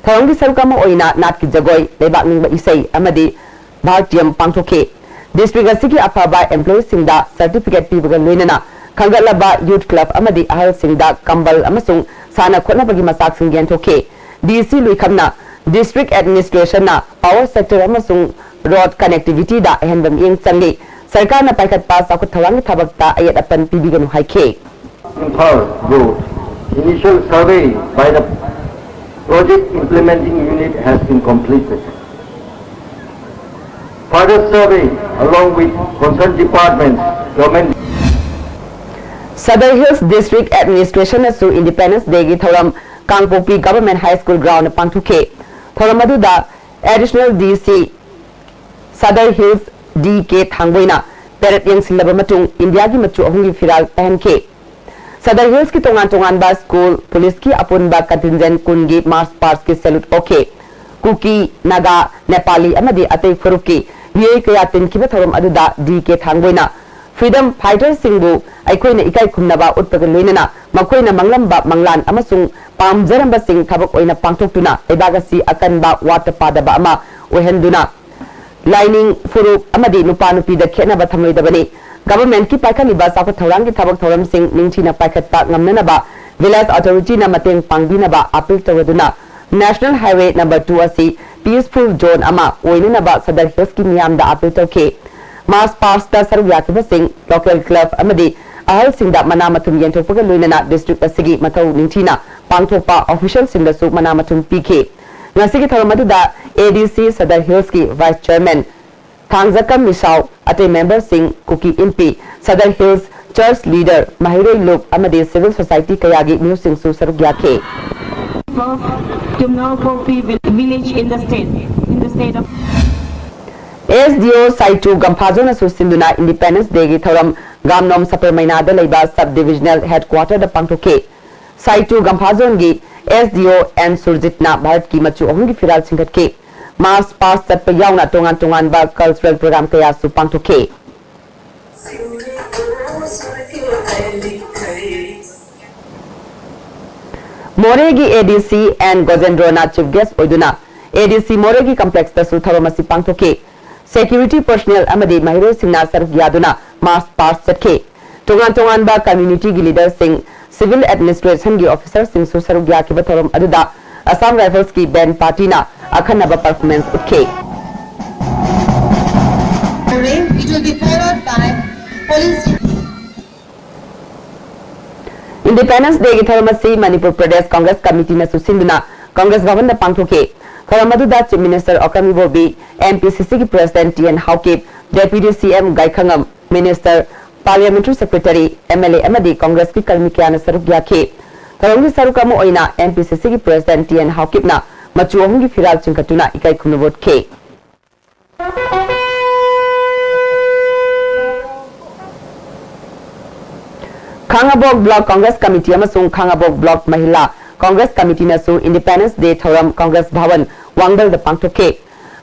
ꯊꯧꯔꯝꯒꯤ ꯁꯔꯨꯛ ꯑꯃ ꯑꯣꯏꯅ ꯅꯥꯠꯀꯤ ꯖꯒꯣꯏ, ꯂꯩꯕꯥꯛ ꯅꯤꯡꯕ ꯏꯁꯩ ꯑꯃꯗꯤ ꯚꯥꯔꯇꯤꯌꯝ ꯄꯥꯡꯊꯣꯛꯈꯤ꯫ ꯗꯤꯁꯇ꯭ꯔꯤꯛ ꯑꯁꯤꯒꯤ ꯑꯐꯕ ꯑꯦꯝꯄ꯭ꯂꯣꯌꯤꯁꯤꯡꯗ ꯁꯔꯇꯤꯐꯤꯀꯦꯠ ꯄꯤꯕꯒ ꯂꯣꯏꯅꯅ ꯈꯟꯒꯠꯂꯕ ꯌꯨꯊ ꯀ꯭ꯂꯕ ꯑꯃꯗꯤ ꯑꯍꯜꯁꯤꯡꯗ ꯀꯝꯕꯜ ꯑꯃꯁꯨꯡ ꯁꯥꯟꯅ ꯈꯣꯠꯅꯕꯒꯤ ꯃꯆꯥꯛꯁꯤꯡ ꯌꯦꯟꯊꯣꯛꯈꯤ꯫ ꯗꯤ ꯁꯤ ꯂꯨꯏꯈꯝꯅ ꯗꯤꯁꯇ꯭ꯔꯤꯛ ꯑꯦꯗꯃꯤꯅꯤꯁꯇ꯭ꯔꯦꯁꯟꯅ ꯄꯥꯋꯔ ꯁꯦꯛꯇꯔ ꯑꯃꯁꯨꯡ ꯔꯣꯗ ꯀꯅꯦꯛꯇꯤꯚꯤꯇꯤꯗ ꯑꯍꯦꯟꯕ ꯃꯤꯠꯌꯦꯡ ꯆꯪꯂꯤ꯫ ꯁꯔꯀꯥꯔꯅ ꯄꯥꯏꯈꯠꯄ ꯆꯥꯎꯈꯠ ꯊꯧꯔꯥꯡꯒꯤ ꯊꯕꯛꯇ ꯑꯌꯦꯠ ꯑꯄꯟ ꯄꯤꯕꯤꯒꯅꯨ ꯍꯥꯏꯈꯤ꯫ Imphal Road. Initial survey by the project implementing unit has been completed. Further survey along with concerned departments, government Sadar hills district ꯑꯦꯗꯃꯤꯅꯤꯁꯇ꯭ꯔꯦꯁꯟꯅꯁꯨ ꯏꯟꯗꯤꯄꯦꯟꯗꯦꯟꯁ ꯗꯦꯒꯤ ꯊꯧꯔꯝ Kangpokpi government high school ground ꯄꯥꯡꯊꯣꯛꯈꯤ꯫ ꯊꯧꯔꯝ ꯑꯗꯨꯗ ꯑꯦꯗꯤꯁꯅꯦꯜ ꯗꯤ ꯁꯤ Sadar hills D K ꯊꯥꯡꯕꯣꯏꯅ parade ꯌꯦꯡꯁꯤꯜꯂꯕ ꯃꯇꯨꯡ ꯏꯟꯗꯤꯌꯥꯒꯤ ꯃꯆꯨ ꯑꯍꯨꯝꯒꯤ ꯐꯤꯔꯥꯜ ꯄꯥꯏꯍꯟꯈꯤ꯫ ꯁꯗꯔ ꯍꯤꯜꯁꯀꯤ ꯇꯣꯉꯥꯟ ꯇꯣꯉꯥꯟꯕ ꯁ꯭ꯀꯨꯜ, ꯄꯨꯂꯤꯁꯀꯤ ꯑꯄꯨꯟꯕ ꯀꯟꯇꯤꯟꯖꯦꯟꯠ ꯀꯨꯟꯒꯤ ꯃꯥꯔꯆ ꯄꯥꯁꯀꯤ ꯁꯦꯂꯨꯠ ꯑꯣꯛꯈꯤ꯫ ꯀꯨꯀꯤ, ꯅꯥꯒꯥ, ꯅꯦꯄꯥꯂꯤ ꯑꯃꯗꯤ ꯑꯇꯩ ꯐꯨꯔꯨꯞꯀꯤ ꯃꯤꯑꯣꯏ ꯀꯌꯥ ꯇꯤꯟꯈꯤꯕ ꯊꯧꯔꯝ ꯑꯗꯨꯗ ꯗꯤ ꯀꯦ ꯊꯥꯡꯕꯣꯏꯅ ꯐ꯭ꯔꯤꯗꯝ ꯐꯥꯏꯇꯔꯁꯤꯡꯕꯨ ꯑꯩꯈꯣꯏꯅ ꯏꯀꯥꯏ ꯈꯨꯝꯅꯕ ꯎꯠꯄꯒ ꯂꯣꯏꯅꯅ ꯃꯈꯣꯏꯅ ꯃꯪꯂꯝꯕ ꯃꯪꯂꯥꯟ ꯑꯃꯁꯨꯡ ꯄꯥꯝꯖꯔꯝꯕꯁꯤꯡ ꯊꯕꯛ ꯑꯣꯏꯅ ꯄꯥꯡꯊꯣꯛꯇꯨꯅ ꯂꯩꯕꯥꯛ ꯑꯁꯤ ꯑꯀꯟꯕ ꯋꯥꯠꯇ ꯄꯥꯗꯕ ꯑꯃ ꯑꯣꯏꯍꯟꯗꯨꯅ ꯂꯥꯏꯅꯤꯡ, ꯐꯨꯔꯨꯞ ꯑꯃꯗꯤ ꯅꯨꯄꯥ ꯅꯨꯄꯤꯗ ꯈꯦꯠꯅꯕ ꯊꯝꯂꯣꯏꯗꯕꯅꯤ꯫ ꯒꯚꯔꯟꯃꯦꯟꯠꯀꯤ ꯄꯥꯏꯈꯠꯂꯤꯕ ꯆꯥꯎꯈꯠ ꯊꯧꯔꯥꯡꯒꯤ ꯊꯕꯛ ꯊꯧꯔꯝꯁꯤꯡ ꯅꯤꯡꯊꯤꯅ ꯄꯥꯏꯈꯠꯄ ꯉꯝꯅꯅꯕ ꯚꯤꯂꯦꯖ ꯑꯣꯊꯣꯔꯤꯇꯤꯅ ꯃꯇꯦꯡ ꯄꯥꯡꯕꯤꯅꯕ ꯑꯥꯄꯤꯜ ꯇꯧꯔꯗꯨꯅ ꯅꯦꯁꯅꯦꯜ ꯍꯥꯏꯋꯦ ꯅꯝꯕꯔ ꯇꯨ ꯑꯁꯤ ꯄꯤꯁꯐꯨꯜ ꯖꯣꯟ ꯑꯃ ꯑꯣꯏꯅꯅꯕ ꯁꯗꯔ ꯍꯤꯜꯁꯀꯤ ꯃꯤꯌꯥꯝꯗ ꯑꯥꯄꯤꯜ ꯇꯧꯈꯤ꯫ ꯃꯥꯔꯆ ꯄꯥꯁꯇ ꯁꯔꯨꯛ ꯌꯥꯈꯤꯕꯁꯤꯡ, ꯂꯣꯀꯦꯜ ꯀ꯭ꯂꯕ ꯑꯃꯗꯤ ꯑꯍꯜꯁꯤꯡꯗ ꯃꯅꯥ ꯃꯊꯨꯝ ꯌꯦꯟꯊꯣꯛꯄꯒ ꯂꯣꯏꯅꯅ ꯗꯤꯁꯇ꯭ꯔꯤꯛ ꯑꯁꯤꯒꯤ ꯃꯊꯧ ꯅꯤꯡꯊꯤꯅ ꯄꯥꯡꯊꯣꯛꯄ ꯑꯣꯐꯤꯁꯤꯌꯦꯜꯁꯤꯡꯗꯁꯨ ꯃꯅꯥ ꯃꯊꯨꯝ ꯄꯤꯈꯤ꯫ ꯉꯁꯤꯒꯤ ꯊꯧꯔꯝ ꯑꯗꯨꯗ ꯑꯦ ꯗꯤ ꯁꯤ ꯁꯗꯔ ꯍꯤꯜꯁꯀꯤ ꯚꯥꯏꯁ ꯆꯤꯌꯔꯃꯦꯟ ꯊꯥꯡꯖꯀꯝ ꯃꯤꯁꯥꯎ, ꯑꯇꯩ ꯃꯦꯝꯕꯔꯁꯤꯡ, ꯀꯨꯀꯤ ꯏꯟꯄꯤ, ꯁꯗꯔ ꯍꯤꯜꯁ ꯆꯔꯆ ꯂꯤꯗꯔ, ꯃꯍꯩꯔꯣꯏ ꯂꯨꯞ ꯑꯃꯗꯤ ꯁꯤꯚꯤꯜ ꯁꯣꯁꯥꯏꯇꯤ ꯀꯌꯥꯒꯤ ꯃꯤꯍꯨꯠꯁꯤꯡꯁꯨ ꯁꯔꯨꯛ ꯌꯥꯈꯤ꯫ Tumnao Kokpi vil-, village in the state, in the state of S D ꯑꯣ ꯁꯥꯏꯆꯨ ꯒꯝꯐꯥꯖꯣꯅꯁꯨ ꯁꯤꯟꯗꯨꯅ ꯏꯟꯗꯤꯄꯦꯟꯗꯦꯟꯁ ꯗꯦꯒꯤ ꯊꯧꯔꯝ ꯒꯥꯝꯅꯣꯝ ꯁꯄꯔꯃꯩꯅꯥꯗ ꯂꯩꯕ ꯁꯕ ꯗꯤꯚꯤꯖꯅꯦꯜ ꯍꯦꯗꯀ꯭ꯋꯥꯇꯔꯗ ꯄꯥꯡꯊꯣꯛꯈꯤ꯫ ꯁꯥꯏꯆꯨ ꯒꯝꯐꯥꯖꯣꯟꯒꯤ ꯑꯦꯁ ꯗꯤ ꯑꯣ ꯑꯦꯟ ꯁꯨꯔꯖꯤꯠꯅ ꯚꯥꯔꯠꯀꯤ ꯃꯆꯨ ꯑꯍꯨꯝꯒꯤ ꯐꯤꯔꯥꯜ ꯆꯤꯡꯈꯠꯈꯤ꯫ ꯃꯥꯔꯆ ꯄꯥꯁ ꯆꯠꯄ ꯌꯥꯎꯅ ꯇꯣꯉꯥꯟ ꯇꯣꯉꯥꯟꯕ ꯀꯜꯆꯔꯦꯜ ꯄ꯭ꯔꯣꯒ꯭ꯔꯥꯝ ꯀꯌꯥꯁꯨ ꯄꯥꯡꯊꯣꯛꯈꯤ꯫ ꯃꯣꯔꯦꯒꯤ ꯑꯦ ꯗꯤ ꯁꯤ ꯑꯦꯟ ꯒꯣꯖꯦꯟꯗ꯭ꯔꯣꯅ ꯆꯤꯐ ꯒꯦꯁ ꯑꯣꯏꯗꯨꯅ ꯑꯦ ꯗꯤ ꯁꯤ ꯃꯣꯔꯦꯒꯤ ꯀꯝꯄ꯭ꯂꯦꯛꯁꯇꯁꯨ ꯊꯧꯔꯝ ꯑꯁꯤ ꯄꯥꯡꯊꯣꯛꯈꯤ꯫ ꯁꯦꯀ꯭ꯌꯨꯔꯤꯇꯤ ꯄꯔꯁꯅꯦꯜ ꯑꯃꯗꯤ ꯃꯍꯩꯔꯣꯏꯁꯤꯡꯅ ꯁꯔꯨꯛ ꯌꯥꯗꯨꯅ ꯃꯥꯔꯆ ꯄꯥꯁ ꯆꯠꯈꯤ꯫ ꯇꯣꯉꯥꯟ ꯇꯣꯉꯥꯟꯕ ꯀꯝꯃ꯭ꯌꯨꯅꯤꯇꯤꯒꯤ ꯂꯤꯗꯔꯁꯤꯡ, ꯁꯤꯚꯤꯜ ꯑꯦꯗꯃꯤꯅꯤꯁꯇ꯭ꯔꯦꯁꯟꯒꯤ ꯑꯣꯐꯤꯁꯔꯁꯤꯡꯁꯨ ꯁꯔꯨꯛ ꯌꯥꯈꯤꯕ ꯊꯧꯔꯝ ꯑꯗꯨꯗ ꯑꯁꯥꯝ ꯔꯥꯏꯐꯜꯁꯀꯤ ꯕꯦꯟ ꯄꯥꯔꯇꯤꯅ ꯑꯈꯟꯅꯕ ꯄꯔꯐꯣꯔꯃꯦꯟꯁ ꯎꯠꯈꯤ꯫ It will be followed by police. Independence ꯗꯦꯒꯤ ꯊꯧꯔꯝ ꯑꯁꯤ ꯃꯅꯤꯄꯨꯔ ꯄ꯭ꯔꯗꯦꯁ ꯀꯪꯒ꯭ꯔꯦꯁ ꯀꯃꯤꯇꯤꯅꯁꯨ ꯁꯤꯟꯗꯨꯅ ꯀꯪꯒ꯭ꯔꯦꯁ ꯚꯕꯟꯗ ꯄꯥꯡꯊꯣꯛꯈꯤ꯫ ꯊꯧꯔꯝ ꯑꯗꯨꯗ chief minister Okram Ibobi, M P C ꯁꯤꯒꯤ president T N Haokip, deputy C M Gaikhangam, minister, parliamentary secretary, M L A ꯑꯃꯗꯤ ꯀꯪꯒ꯭ꯔꯦꯁꯀꯤ ꯀꯔꯃꯤ ꯀꯌꯥꯅ ꯁꯔꯨꯛ ꯌꯥꯈꯤ꯫ ꯊꯧꯔꯝꯒꯤ ꯁꯔꯨꯛ ꯑꯃ ꯑꯣꯏꯅ ꯑꯦꯝ ꯄꯤ ꯁꯤ ꯁꯤꯒꯤ ꯄ꯭ꯔꯦꯁꯤꯗꯦꯟꯠ ꯇꯤ ꯑꯦꯟ ꯍꯥꯎꯀꯤꯞꯅ ꯃꯆꯨ ꯑꯍꯨꯝꯒꯤ ꯐꯤꯔꯥꯜ ꯆꯤꯡꯈꯠꯇꯨꯅ ꯏꯀꯥꯏ ꯈꯨꯝꯅꯕ ꯎꯠꯈꯤ꯫ ꯈꯥꯉꯕꯣꯛ ꯕ꯭ꯂꯣꯛ ꯀꯪꯒ꯭ꯔꯦꯁ ꯀꯃꯤꯇꯤ ꯑꯃꯁꯨꯡ ꯈꯥꯉꯕꯣꯛ ꯕ꯭ꯂꯣꯛ ꯃꯍꯤꯂꯥ ꯀꯪꯒ꯭ꯔꯦꯁ ꯀꯃꯤꯇꯤꯅꯁꯨ ꯏꯟꯗꯤꯄꯦꯟꯗꯦꯟꯁ ꯗꯦ ꯊꯧꯔꯝ ꯀꯪꯒ꯭ꯔꯦꯁ ꯚꯕꯟ, ꯋꯥꯡꯕꯜꯗ ꯄꯥꯡꯊꯣꯛꯈꯤ꯫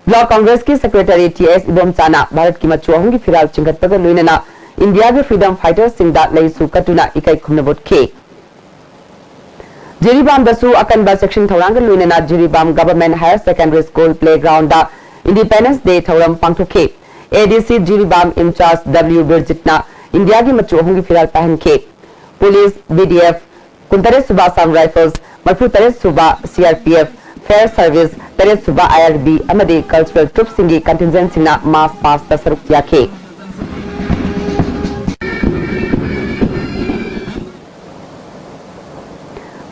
ꯕ꯭ꯂꯣꯛ ꯀꯪꯒ꯭ꯔꯦꯁꯀꯤ ꯁꯦꯀ꯭ꯔꯦꯇꯔꯤ ꯇꯤ ꯑꯦꯁ ꯏꯕꯣꯝꯆꯥꯅ ꯚꯥꯔꯠꯀꯤ ꯃꯆꯨ ꯑꯍꯨꯝꯒꯤ ꯐꯤꯔꯥꯜ ꯆꯤꯡꯈꯠꯄꯒ ꯂꯣꯏꯅꯅ ꯏꯟꯗꯤꯌꯥꯒꯤ ꯐ꯭ꯔꯤꯗꯝ ꯐꯥꯏꯇꯔꯁꯤꯡꯗ ꯂꯩꯁꯨ ꯀꯠꯇꯨꯅ ꯏꯀꯥꯏ ꯈꯨꯝꯅꯕ ꯎꯠꯈꯤ꯫ ꯖꯤꯔꯤꯕꯥꯝꯗꯁꯨ ꯑꯀꯟꯕ ꯆꯦꯛꯁꯤꯟ ꯊꯧꯔꯥꯡꯒ ꯂꯣꯏꯅꯅ ꯖꯤꯔꯤꯕꯥꯝ government higher secondary school playground independence day ꯊꯧꯔꯝ ꯄꯥꯡꯊꯣꯛꯈꯤ꯫ ꯑꯦ ꯗꯤ ꯁꯤ ꯖꯤꯔꯤꯕꯥꯝ ꯏꯟꯆꯥꯔꯖ ꯗꯕ꯭ꯂꯤꯎ ꯕꯤꯔꯖꯤꯠꯅ ꯏꯟꯗꯤꯌꯥꯒꯤ ꯃꯆꯨ ꯑꯍꯨꯝꯒꯤ ꯐꯤꯔꯥꯜ ꯄꯥꯏꯍꯟꯈꯤ꯫ ꯄꯨꯂꯤꯁ, ꯕꯤ ꯗꯤ ꯑꯦꯐ, ꯀꯨꯟꯇꯔꯦꯠ ꯁꯨꯕ ꯑꯁꯥꯝ ꯔꯥꯏꯐꯜꯁ, ꯃꯔꯤꯐꯨꯇꯔꯦꯠ ꯁꯨꯕ ꯁꯤ R P F, Fire service, ꯇꯔꯦꯠ ꯁꯨꯕ ꯑꯥꯏ ꯑꯥꯔ ꯕꯤ ꯑꯃꯗꯤ ꯀꯜꯆꯔꯦꯜ ꯇ꯭ꯔꯨꯞꯁꯤꯡꯒꯤ ꯀꯟꯇꯤꯟꯖꯦꯟꯠꯁꯤꯡꯅ ꯃꯥꯔꯆ ꯄꯥꯁꯇ ꯁꯔꯨꯛ ꯌꯥꯈꯤ꯫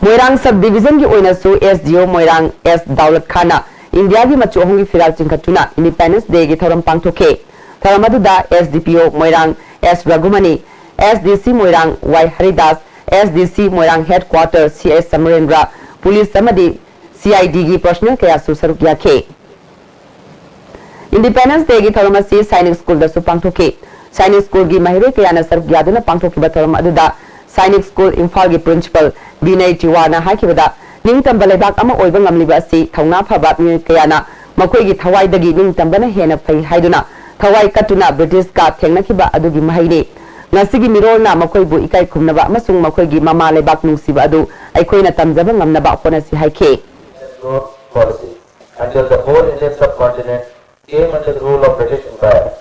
ꯃꯣꯏꯔꯥꯡ ꯁꯕ ꯗꯤꯚꯤꯖꯟꯒꯤ ꯑꯣꯏꯅꯁꯨ ꯑꯦꯁ ꯗꯤ ꯑꯣ ꯃꯣꯏꯔꯥꯡ ꯑꯦꯁ ꯗꯥꯎꯂꯠ ꯈꯥꯟꯅ ꯏꯟꯗꯤꯌꯥꯒꯤ ꯃꯆꯨ ꯑꯍꯨꯝꯒꯤ ꯐꯤꯔꯥꯜ ꯆꯤꯡꯈꯠꯇꯨꯅ Independence Day ꯒꯤ ꯊꯧꯔꯝ ꯄꯥꯡꯊꯣꯛꯈꯤ꯫ ꯊꯧꯔꯝ ꯑꯗꯨꯗ S D P O ꯃꯣꯏꯔꯥꯡ S ꯔꯘꯨꯃꯅꯤ, S D C ꯃꯣꯏꯔꯥꯡ Y Haridas, S D C ꯃꯣꯏꯔꯥꯡ Headquarter C S ꯁꯃꯔꯦꯟꯗ꯭ꯔ, ꯄꯨꯂꯤꯁ ꯑꯃꯗꯤ C I D ꯒꯤ personnel ꯀꯌꯥꯁꯨ ꯁꯔꯨꯛ ꯌꯥꯈꯤ꯫ Independence Day ꯒꯤ ꯊꯧꯔꯝ ꯑꯁꯤ ꯁꯥꯏꯅꯤꯛ ꯁ꯭ꯀꯨꯜꯗꯁꯨ ꯄꯥꯡꯊꯣꯛꯈꯤ꯫ ꯁꯥꯏꯅꯤꯛ ꯁ꯭ꯀꯨꯜꯒꯤ ꯃꯍꯩꯔꯣꯏ ꯀꯌꯥꯅ ꯁꯔꯨꯛ ꯌꯥꯗꯨꯅ ꯄꯥꯡꯊꯣꯛꯈꯤꯕ ꯊꯧꯔꯝ ꯑꯗꯨꯗ ꯁꯥꯏꯅꯤꯛ ꯁ꯭ꯀꯨꯜ ꯏꯝꯐꯥꯜꯒꯤ principal ꯕꯤꯅꯩ ꯇꯤꯋꯥꯅ ꯍꯥꯏꯈꯤꯕꯗ, ꯅꯤꯡꯇꯝꯕ ꯂꯩꯕꯥꯛ ꯑꯃ ꯑꯣꯏꯕ ꯉꯝꯂꯤꯕ ꯑꯁꯤ ꯊꯧꯅꯥ ꯐꯕ ꯃꯤꯑꯣꯏ ꯀꯌꯥꯅ ꯃꯈꯣꯏꯒꯤ ꯊꯋꯥꯏꯗꯒꯤ ꯅꯤꯡꯇꯝꯕꯅ ꯍꯦꯟꯅ ꯐꯩ ꯍꯥꯏꯗꯨꯅ ꯊꯋꯥꯏ ꯀꯠꯇꯨꯅ ꯕ꯭ꯔꯤꯇꯤꯁꯀ ꯊꯦꯡꯅꯈꯤꯕ ꯑꯗꯨꯒꯤ ꯃꯍꯩꯅꯤ꯫ ꯉꯁꯤꯒꯤ ꯃꯤꯔꯣꯜꯅ ꯃꯈꯣꯏꯕꯨ ꯏꯀꯥꯏ ꯈꯨꯝꯅꯕ ꯑꯃꯁꯨꯡ ꯃꯈꯣꯏꯒꯤ ꯃꯃꯥ ꯂꯩꯕꯥꯛ ꯅꯨꯡꯁꯤꯕ ꯑꯗꯨ ꯑꯩꯈꯣꯏꯅ ꯇꯝꯖꯕ ꯉꯝꯅꯕ ꯍꯣꯠꯅꯁꯤ ꯍꯥꯏꯈꯤ꯫ Policy until the whole Indian subcontinent came under the rule of British Empire.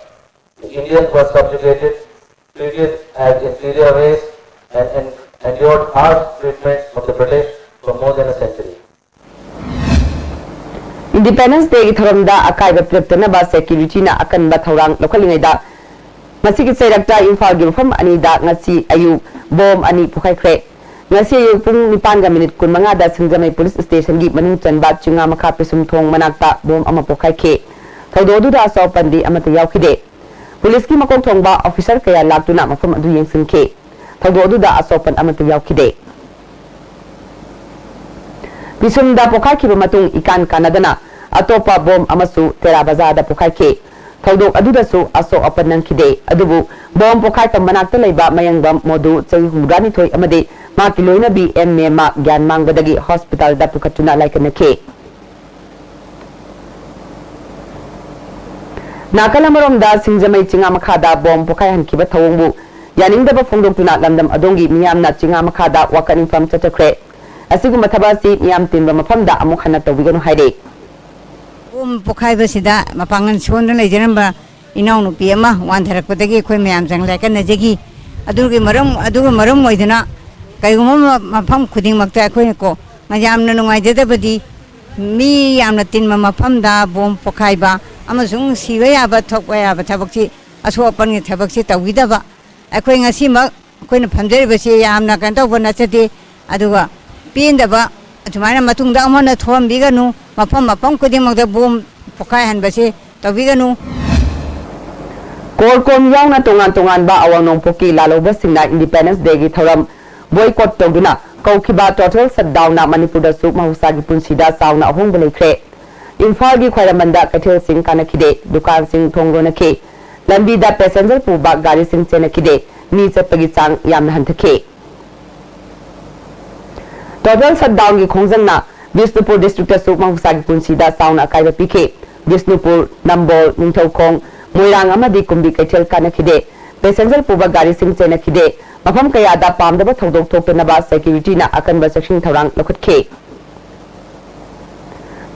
The Indians were subjugated, treated as inferior race, and en- endured harsh treatment of the British for more than a century. Independence Day ꯒꯤ ꯊꯧꯔꯝꯗ ꯑꯀꯥꯏꯕ ꯄꯤꯔꯛꯇꯅꯕ security ꯅ ꯑꯀꯟꯕ ꯊꯧꯔꯥꯡ ꯂꯧꯈꯠꯂꯤꯉꯩꯗ, ꯉꯁꯤꯒꯤ ꯆꯩꯔꯛꯇ ꯏꯝꯐꯥꯜꯒꯤ ꯃꯐꯝ ꯑꯅꯤꯗ ꯉꯁꯤ ꯑꯌꯨꯛ ꯕꯣꯝ ꯑꯅꯤ ꯄꯣꯈꯥꯏꯈ꯭ꯔꯦ꯫ ꯉꯁꯤ ꯑꯌꯨꯛ ꯄꯨꯡ ꯅꯤꯄꯥꯟꯒ ꯃꯤꯅꯤꯠ ꯀꯨꯟꯃꯉꯥꯗ ꯁꯤꯡꯖꯃꯩ ꯄꯨꯂꯤꯁ ꯁ꯭ꯇꯦꯁꯟꯒꯤ ꯃꯅꯨꯡ ꯆꯟꯕ ꯆꯤꯉꯥ ꯃꯈꯥ ꯄꯤꯁꯨꯝ ꯊꯣꯡ ꯃꯅꯥꯛꯇ ꯕꯣꯝ ꯑꯃ ꯄꯣꯈꯥꯏꯈꯤ꯫ ꯊꯧꯗꯣꯛ ꯑꯗꯨꯗ ꯑꯁꯣꯛ ꯑꯄꯟꯗꯤ ꯑꯃꯠꯇ ꯌꯥꯎꯈꯤꯗꯦ꯫ ꯄꯨꯂꯤꯁꯀꯤ ꯃꯀꯣꯛ ꯊꯣꯡꯕ ꯑꯣꯐꯤꯁꯔ ꯀꯌꯥ ꯂꯥꯛꯇꯨꯅ ꯃꯐꯝ ꯑꯗꯨ ꯌꯦꯡꯁꯤꯟꯈꯤ꯫ ꯊꯧꯗꯣꯛ ꯑꯗꯨꯗ ꯑꯁꯣꯛ ꯑꯄꯟ ꯑꯃꯠꯇ ꯌꯥꯎꯈꯤꯗꯦ꯫ ꯄꯤꯁꯨꯝꯗ ꯄꯣꯈꯥꯏꯈꯤꯕ ꯃꯇꯨꯡ ꯏꯀꯥꯟ ꯀꯥꯟꯅꯗꯅ ꯑꯇꯣꯞꯄ ꯕꯣꯝ ꯑꯃꯁꯨ ꯇꯦꯔꯥ ꯕꯖꯥꯔꯗ ꯄꯣꯈꯥꯏꯈꯤ꯫ ꯊꯧꯗꯣꯛ ꯑꯗꯨꯗꯁꯨ ꯑꯁꯣꯛ ꯑꯄꯟ ꯅꯪꯈꯤꯗꯦ꯫ ꯑꯗꯨꯕꯨ ꯕꯣꯝ ꯄꯣꯈꯥꯏꯐꯝ ꯃꯅꯥꯛꯇ ꯂꯩꯕ ꯃꯌꯥꯡꯕꯝ ꯃꯣꯗꯨ, ꯆꯍꯤ ꯍꯨꯝꯐꯨꯇꯔꯥꯅꯤꯊꯣꯏ, ꯑꯃꯗꯤ ꯃꯍꯥꯛꯀꯤ ꯂꯣꯏꯅꯕꯤ ꯑꯦꯝ ꯃꯦꯃꯥ ꯒ꯭ꯌꯥꯟ ꯃꯥꯡꯕꯗꯒꯤ ꯍꯣꯁꯄꯤꯇꯥꯜꯗ ꯄꯨꯈꯠꯇꯨꯅ ꯂꯥꯏꯀꯠꯅꯈꯤ꯫ ꯅꯥꯀꯜ ꯑꯃꯔꯣꯝꯗ, ꯁꯤꯡꯖꯃꯩ ꯆꯤꯉꯥ ꯃꯈꯥꯗ ꯕꯣꯝ ꯄꯣꯈꯥꯏꯍꯟꯈꯤꯕ ꯊꯧꯑꯣꯡꯕꯨ ꯌꯥꯅꯤꯡꯗꯕ ꯐꯣꯡꯗꯣꯛꯇꯨꯅ ꯂꯝꯗꯝ ꯑꯗꯣꯝꯒꯤ ꯃꯤꯌꯥꯝꯅ ꯆꯤꯉꯥ ꯃꯈꯥꯗ ꯋꯥꯀꯠ ꯃꯤꯐꯝ ꯆꯠꯊꯈ꯭ꯔꯦ꯫ ꯑꯁꯤꯒꯨꯝꯕ ꯊꯕꯛ ꯑꯁꯤ ꯃꯤꯌꯥꯝ ꯇꯤꯟꯕ ꯃꯐꯝꯗ ꯑꯃꯨꯛ ꯍꯟꯅ ꯇꯧꯕꯤꯒꯅꯨ ꯍꯥꯏꯔꯤ꯫ ꯕꯣꯝ ꯄꯣꯈꯥꯏꯕꯁꯤꯗ ꯃꯄꯥꯡꯒꯜ ꯁꯣꯟꯗꯨꯅ ꯂꯩꯖꯔꯝꯕ ꯏꯅꯥꯎꯅꯨꯄꯤ ꯑꯃ ꯋꯥꯟꯊꯔꯛꯄꯗꯒꯤ ꯑꯩꯈꯣꯏ ꯃꯌꯥꯝ ꯆꯪꯂꯦ ꯀꯟꯅꯖꯈꯤ꯫ ꯑꯗꯨꯒꯤ ꯃꯔꯝ, ꯑꯗꯨꯒ ꯃꯔꯝ ꯑꯣꯏꯗꯨꯅ ꯀꯔꯤꯒꯨꯝꯕ ꯃ-, ꯃꯐꯝ ꯈꯨꯗꯤꯡꯃꯛꯇ ꯑꯩꯈꯣꯏꯅ ꯀꯣ, ꯌꯥꯝꯅ ꯅꯨꯡꯉꯥꯏꯖꯗꯕꯗꯤ, ꯃꯤ ꯌꯥꯝꯅ ꯇꯤꯟꯕ ꯃꯐꯝꯗ ꯕꯣꯝ ꯄꯣꯈꯥꯏꯕ ꯑꯃꯁꯨꯡ ꯁꯤꯕ ꯌꯥꯕ, ꯊꯣꯛꯄ ꯌꯥꯕ ꯊꯕꯛꯁꯤ, ꯑꯁꯣꯛ ꯑꯄꯟꯒꯤ ꯊꯕꯛꯁꯤ ꯇꯧꯕꯤꯗꯕ꯫ ꯑꯩꯈꯣꯏ ꯉꯁꯤꯃꯛ ꯑꯩꯈꯣꯏꯅ ꯐꯝꯖꯔꯤꯕꯁꯤ ꯌꯥꯝꯅ ꯀꯩꯅꯣ ꯇꯧꯕ ꯅꯠꯆꯗꯦ꯫ ꯑꯗꯨꯒ ꯄꯦꯟꯗꯕ ꯑꯗꯨꯃꯥꯏꯅ ꯃꯇꯨꯡꯗ ꯑꯃꯨꯛ ꯍꯟꯅ ꯊꯣꯛꯍꯟꯕꯤꯒꯅꯨ꯫ ꯃꯐꯝ ꯃꯐꯝ ꯈꯨꯗꯤꯡꯃꯛꯇ ꯕꯣꯝ ꯄꯣꯈꯥꯏꯍꯟꯕꯁꯤ ꯇꯧꯕꯤꯒꯅꯨ꯫ ꯀꯣꯔ ꯀꯣꯝ ꯌꯥꯎꯅ ꯇꯣꯉꯥꯟ ꯇꯣꯉꯥꯟꯕ ꯑꯋꯥꯡ ꯅꯣꯡꯄꯣꯛꯀꯤ ꯂꯥꯜꯍꯧꯕꯁꯤꯡꯅ Independence Day ꯒꯤ ꯊꯧꯔꯝ boycott ꯇꯧꯗꯨꯅ ꯀꯧꯈꯤꯕ total shutdown ꯅ ꯃꯅꯤꯄꯨꯔꯗꯁꯨ ꯃꯍꯧꯁꯥꯒꯤ ꯄꯨꯟꯁꯤꯗ ꯆꯥꯎꯅ ꯑꯍꯣꯡꯕ ꯂꯩꯈ꯭ꯔꯦ꯫ ꯏꯝꯐꯥꯜꯒꯤ ꯈ꯭ꯋꯥꯏꯔꯝꯕꯟꯗ ꯀꯩꯊꯦꯜꯁꯤꯡ ꯀꯥꯅꯈꯤꯗꯦ, ꯗꯨꯀꯥꯟꯁꯤꯡ ꯊꯣꯡ ꯂꯣꯟꯅꯈꯤ, ꯂꯝꯕꯤꯗ passenger ꯄꯨꯕ ꯒꯥꯔꯤꯁꯤꯡ ꯆꯦꯟꯅꯈꯤꯗꯦ, ꯃꯤ ꯆꯠꯄꯒꯤ ꯆꯥꯡ ꯌꯥꯝꯅ ꯍꯟꯊꯈꯤ꯫ Total shutdown ꯒꯤ ꯈꯣꯡꯖꯪꯅ ꯕꯤꯁꯅꯨꯄꯨꯔ district ꯇꯁꯨ ꯃꯍꯧꯁꯥꯒꯤ ꯄꯨꯟꯁꯤꯗ ꯆꯥꯎꯅ ꯑꯀꯥꯏꯕ ꯄꯤꯈꯤ꯫ ꯕꯤꯁꯅꯨꯄꯨꯔ, ꯅꯝꯕꯣꯜ, ꯅꯤꯡꯊꯧꯈꯣꯡ, ꯃꯣꯏꯔꯥꯡ ꯑꯃꯗꯤ ꯀꯨꯝꯕꯤ ꯀꯩꯊꯦꯜ ꯀꯥꯅꯈꯤꯗꯦ꯫ Passenger ꯄꯨꯕ ꯒꯥꯔꯤꯁꯤꯡ ꯆꯦꯟꯅꯈꯤꯗꯦ꯫ ꯃꯐꯝ ꯀꯌꯥꯗ ꯄꯥꯝꯗꯕ ꯊꯧꯗꯣꯛ ꯊꯣꯛꯇꯅꯕ security ꯅ ꯑꯀꯟꯕ ꯆꯦꯛꯁꯤꯟ ꯊꯧꯔꯥꯡ ꯂꯧꯈꯠꯈꯤ꯫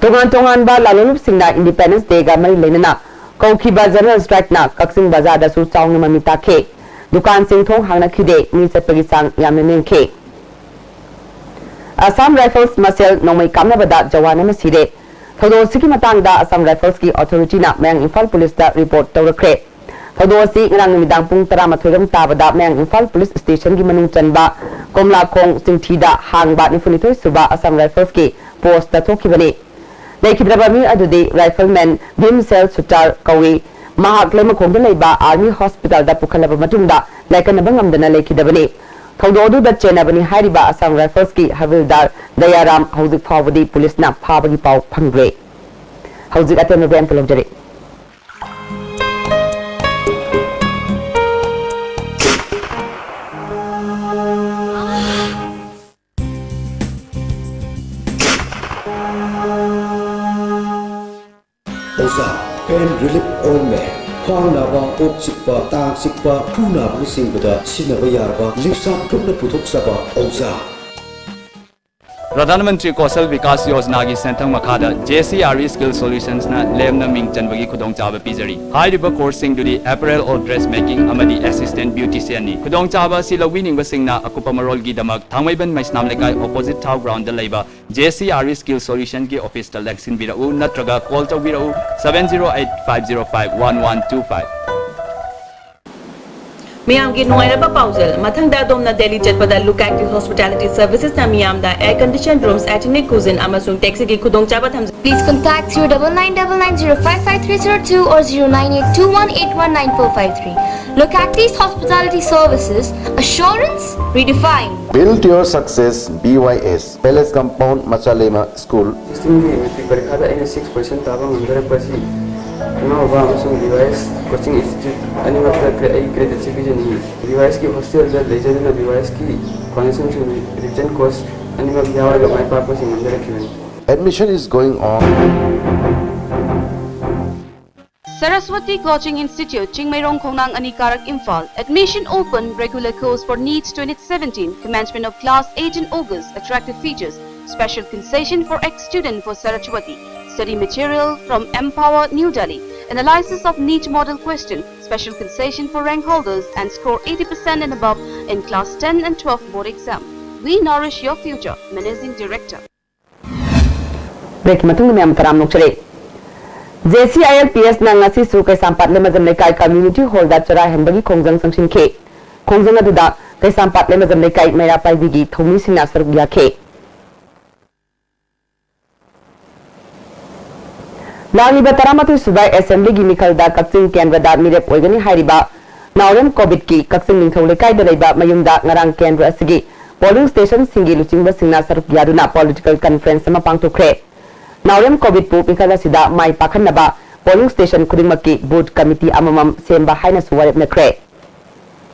ꯇꯣꯉꯥꯟ ꯇꯣꯉꯥꯟꯕ ꯂꯥꯂꯣꯟꯂꯨꯞꯁꯤꯡꯅ Independence Day ꯒ ꯃꯔꯤ ꯂꯩꯅꯅ ꯀꯧꯈꯤꯕ general strike ꯅ ꯀꯛꯆꯤꯡ ꯕꯖꯥꯔꯗꯁꯨ ꯆꯥꯎꯅ ꯃꯃꯤ ꯇꯥꯈꯤ꯫ ꯗꯨꯀꯥꯟꯁꯤꯡ ꯊꯣꯡ ꯍꯥꯡꯅꯈꯤꯗꯦ, ꯃꯤ ꯆꯠꯄꯒꯤ ꯆꯥꯡ ꯌꯥꯝꯅ ꯅꯦꯝꯈꯤ꯫ Assam Rifles ꯃꯁꯦꯜ ꯅꯣꯡꯃꯩ ꯀꯥꯞꯅꯕꯗ ꯖꯋꯥꯟ ꯑꯃ ꯁꯤꯔꯦ꯫ ꯊꯧꯗꯣꯛ ꯑꯁꯤꯒꯤ ꯃꯇꯥꯡꯗ Assam Rifles ꯀꯤ authority ꯅ ꯃꯌꯥꯡ ꯏꯝꯐꯥꯜ ꯄꯨꯂꯤꯁꯇ report ꯇꯧꯔꯛꯈ꯭ꯔꯦ꯫ ꯊꯧꯗꯣꯛ ꯑꯁꯤ ꯉꯔꯥꯡ ꯅꯨꯃꯤꯗꯥꯡ ꯄꯨꯡ ꯇꯔꯥꯃꯥꯊꯣꯏ ꯔꯣꯝ ꯇꯥꯕꯗ ꯃꯌꯥꯡ ꯏꯝꯐꯥꯜ ꯄꯨꯂꯤꯁ ꯁ꯭ꯇꯦꯁꯟꯒꯤ ꯃꯅꯨꯡ ꯆꯟꯕ ꯀꯣꯝꯂꯥꯈꯣꯡ ꯆꯤꯡꯊꯤꯗ ꯍꯥꯡꯕ ꯅꯤꯐꯨꯅꯤꯊꯣꯏ ꯁꯨꯕ Assam Rifles ꯀꯤ post ꯇ ꯊꯣꯛꯈꯤꯕꯅꯤ꯫ ꯂꯩꯈꯤꯗ꯭ꯔꯕ ꯃꯤ ꯑꯗꯨꯗꯤ rifleman ꯚꯤꯝꯁꯦꯜ ꯁꯨꯇꯥꯔ ꯀꯧꯏ꯫ ꯃꯍꯥꯛ ꯂꯩꯃꯈꯣꯡꯗ ꯂꯩꯕ army hospital ꯗ ꯄꯨꯈꯠꯂꯕ ꯃꯇꯨꯡꯗ ꯂꯥꯏꯀꯠꯅꯕ ꯉꯝꯗꯅ ꯂꯩꯈꯤꯗꯕꯅꯤ꯫ ꯊꯧꯗꯣꯛ ꯑꯗꯨꯗ ꯆꯦꯟꯅꯕꯅꯤ ꯍꯥꯏꯔꯤꯕ Assam Rifles ꯀꯤ ꯍꯕꯤꯜꯗꯥꯔ ꯗꯌꯥꯔꯥꯝ ꯍꯧꯖꯤꯛ ꯐꯥꯎꯕꯗꯤ ꯄꯨꯂꯤꯁꯅ ꯐꯥꯕꯒꯤ ꯄꯥꯎ ꯐꯪꯗ꯭ꯔꯦ꯫ ꯍꯧꯖꯤꯛ ꯑꯇꯦꯟꯕ ꯕ꯭ꯔꯦꯛ ꯑꯃꯇ ꯂꯧꯖꯔꯤ꯫ ꯑꯣꯖꯥ, pain relief ointment, ꯈ꯭ꯋꯥꯡ ꯅꯥꯕ, ꯀꯣꯛ ꯆꯤꯛꯄ, ꯇꯥꯡ ꯆꯤꯛꯄ, ꯈꯨ ꯅꯥꯕꯅꯆꯤꯡꯕꯗ ꯁꯤꯖꯤꯟꯅꯕ ꯌꯥꯔꯕ ꯂꯤꯞꯁꯥꯞ ꯒ꯭ꯔꯨꯞꯅ ꯄꯨꯊꯣꯛꯆꯕ ꯑꯣꯖꯥ꯫ ꯄ꯭ꯔꯙꯥꯟ ꯃꯟꯇ꯭ꯔꯤ ꯀꯧꯁꯜ ꯕꯤꯀꯥꯁ ꯌꯣꯖꯅꯥꯒꯤ ꯁꯦꯟꯊꯪ ꯃꯈꯥꯗ J C R E skill ꯁꯣꯂ꯭ꯌꯨꯁꯟꯁꯅ ꯂꯦꯝꯅ ꯃꯤꯡ ꯆꯟꯕꯒꯤ ꯈꯨꯗꯣꯡꯆꯥꯕ ꯄꯤꯖꯔꯤ꯫ ꯍꯥꯏꯔꯤꯕ ꯀꯣꯔꯁꯁꯤꯡꯗꯨꯗꯤ apparel or dress making ꯑꯃꯗꯤ assistant beauticianꯅꯤ꯫ ꯈꯨꯗꯣꯡꯆꯥꯕ ꯑꯁꯤ ꯂꯧꯕꯤꯅꯤꯡꯕꯁꯤꯡꯅ ꯑꯀꯨꯞꯄ ꯃꯔꯣꯜꯒꯤꯗꯃꯛ ꯊꯥꯡꯃꯩꯕꯟ ꯃꯩꯁꯅꯥꯝ ꯂꯩꯀꯥꯏ opposite ꯊꯥꯎ ꯒ꯭ꯔꯥꯎꯟꯗ ꯂꯩꯕ J C R E skill ꯁꯣꯂ꯭ꯌꯨꯁꯟꯒꯤ ꯑꯣꯐꯤꯁꯇ ꯂꯦꯡꯁꯤꯟꯕꯤꯔꯛꯎ ꯅꯠꯇ꯭ꯔꯒ ꯀꯣꯜ ꯇꯧꯕꯤꯔꯛꯎ seven zero eight five zero five one one two five꯫ ꯃꯤꯌꯥꯝꯒꯤ ꯅꯨꯡꯉꯥꯏꯔꯕ ꯄꯥꯎꯖꯦꯜ꯫ ꯃꯊꯪꯗ ꯑꯗꯣꯝꯅ ꯗꯦꯜꯂꯤ ꯆꯠꯄꯗ ꯂꯨꯀꯥꯛꯀꯤ ꯍꯣꯁꯄꯤꯇꯥꯂꯤꯇꯤ ꯁꯔꯚꯤꯁꯦꯁꯅ ꯃꯤꯌꯥꯝꯗ ꯑꯦꯌꯔ ꯀꯟꯗꯤꯁꯟ ꯔꯨꯝꯁ, ꯑꯦꯊꯅꯤꯛ ꯀꯨꯖꯤꯟ ꯑꯃꯁꯨꯡ ꯇꯦꯛꯁꯤꯒꯤ ꯈꯨꯗꯣꯡꯆꯥꯕ ꯊꯝꯖꯩ꯫ Please contact zero double nine double nine zero five five three zero two or zero nine eight two one eight one nine four five three. Lokakti's Hospitality Services, assurance redefined. Build your success, B Y S, Palace Compound, Machalema School. ꯁꯤꯛꯁꯇꯤꯟꯒꯤ matric ꯄꯔꯤꯈꯥꯗ ꯑꯩꯅ six percent ꯇꯥꯕ ꯉꯝꯖꯔꯛꯄ ꯑꯁꯤ ꯏꯃꯥ ꯕꯕꯥ ꯑꯃꯁꯨꯡ B Y S coaching institute ꯑꯅꯤꯃꯛꯇ ꯀ꯭ꯔꯦ-, ꯑꯩ ꯀ꯭ꯔꯦꯗꯤꯠꯁꯤ ꯄꯤꯖꯅꯤꯡꯏ꯫ B Y Sꯀꯤ ꯍꯣꯁꯇꯦꯜꯗ ꯂꯩꯖꯗꯨꯅ B Y Sꯀꯤ ꯐꯥꯎꯟꯗꯦꯁꯟꯁꯤꯡ, ꯔꯤꯚꯤꯖꯟ ꯀꯣꯔꯁ ꯑꯅꯤꯃꯛ ꯌꯥꯎꯔꯒ ꯃꯥꯏ ꯄꯥꯛꯄꯁꯤ ꯉꯝꯖꯔꯛꯈꯤꯕꯅꯤ꯫ Admission is going on. Saraswati Coaching Institute, Chingmeirong Khongnang Anikarak, Imphal. Admission open, regular course for NEET twenty seventeen. Commencement of class eight in August. Attractive features: special concession for ex-student for Saraswati. Study material from Empower, New Delhi. Analysis of NEET model question. Special concession for rank holders and score eighty percent and above in class ten and twelve board exam. We nourish your future. Managing Director. Break ꯃꯇꯨꯡꯗ ꯃꯌꯥꯝ ꯇꯔꯥꯝ ꯅꯣꯛꯆꯔꯤ꯫ JCILPSꯅ ꯉꯁꯤꯁꯨ ꯀꯩꯁꯥꯝꯄꯥꯠ ꯂꯦꯃꯖꯝ ꯂꯩꯀꯥꯏ community hallꯗ ꯆꯔꯥ ꯍꯦꯟꯕꯒꯤ ꯈꯣꯡꯖꯪ ꯆꯪꯁꯤꯟꯈꯤ꯫ ꯈꯣꯡꯖꯪ ꯑꯗꯨꯗ ꯀꯩꯁꯥꯝꯄꯥꯠ ꯂꯦꯃꯖꯝ ꯂꯩꯀꯥꯏ ꯃꯩꯔꯥ ꯄꯥꯏꯕꯤꯒꯤ ꯊꯧꯃꯤꯁꯤꯡꯅ ꯁꯔꯨꯛ ꯌꯥꯈꯤ꯫ ꯂꯥꯛꯂꯤꯕ ꯇꯔꯥꯃꯥꯊꯣꯏ ꯁꯨꯕ Assemblyꯒꯤ ꯃꯤꯈꯜꯗ ꯀꯛꯆꯤꯡ ꯀꯦꯟꯗ꯭ꯔꯗ ꯃꯤꯔꯦꯞ ꯑꯣꯏꯒꯅꯤ ꯍꯥꯏꯔꯤꯕ ꯅꯥꯎꯔꯦꯝ ꯀꯣꯕꯤꯠꯀꯤ ꯀꯛꯆꯤꯡ ꯅꯤꯡꯊꯧ ꯂꯩꯀꯥꯏꯗ ꯂꯩꯕ ꯃꯌꯨꯝꯗ ꯉꯔꯥꯡ ꯀꯦꯟꯗ꯭ꯔ ꯑꯁꯤꯒꯤ polling stationꯁꯤꯡꯒꯤ ꯂꯨꯆꯤꯡꯕꯁꯤꯡꯅ ꯁꯔꯨꯛ ꯌꯥꯗꯨꯅ political conference ꯑꯃ ꯄꯥꯡꯊꯣꯛꯈ꯭ꯔꯦ꯫ ꯅꯥꯎꯔꯦꯝ ꯀꯣꯕꯤꯠꯄꯨ ꯃꯤꯈꯜ ꯑꯁꯤꯗ ꯃꯥꯏ ꯄꯥꯛꯍꯟꯅꯕ polling station ꯈꯨꯗꯤꯡꯃꯛꯀꯤ booth committee ꯑꯃꯃꯝ ꯁꯦꯝꯕ ꯍꯥꯏꯅꯁꯨ ꯋꯥꯔꯦꯞꯅꯈ꯭ꯔꯦ꯫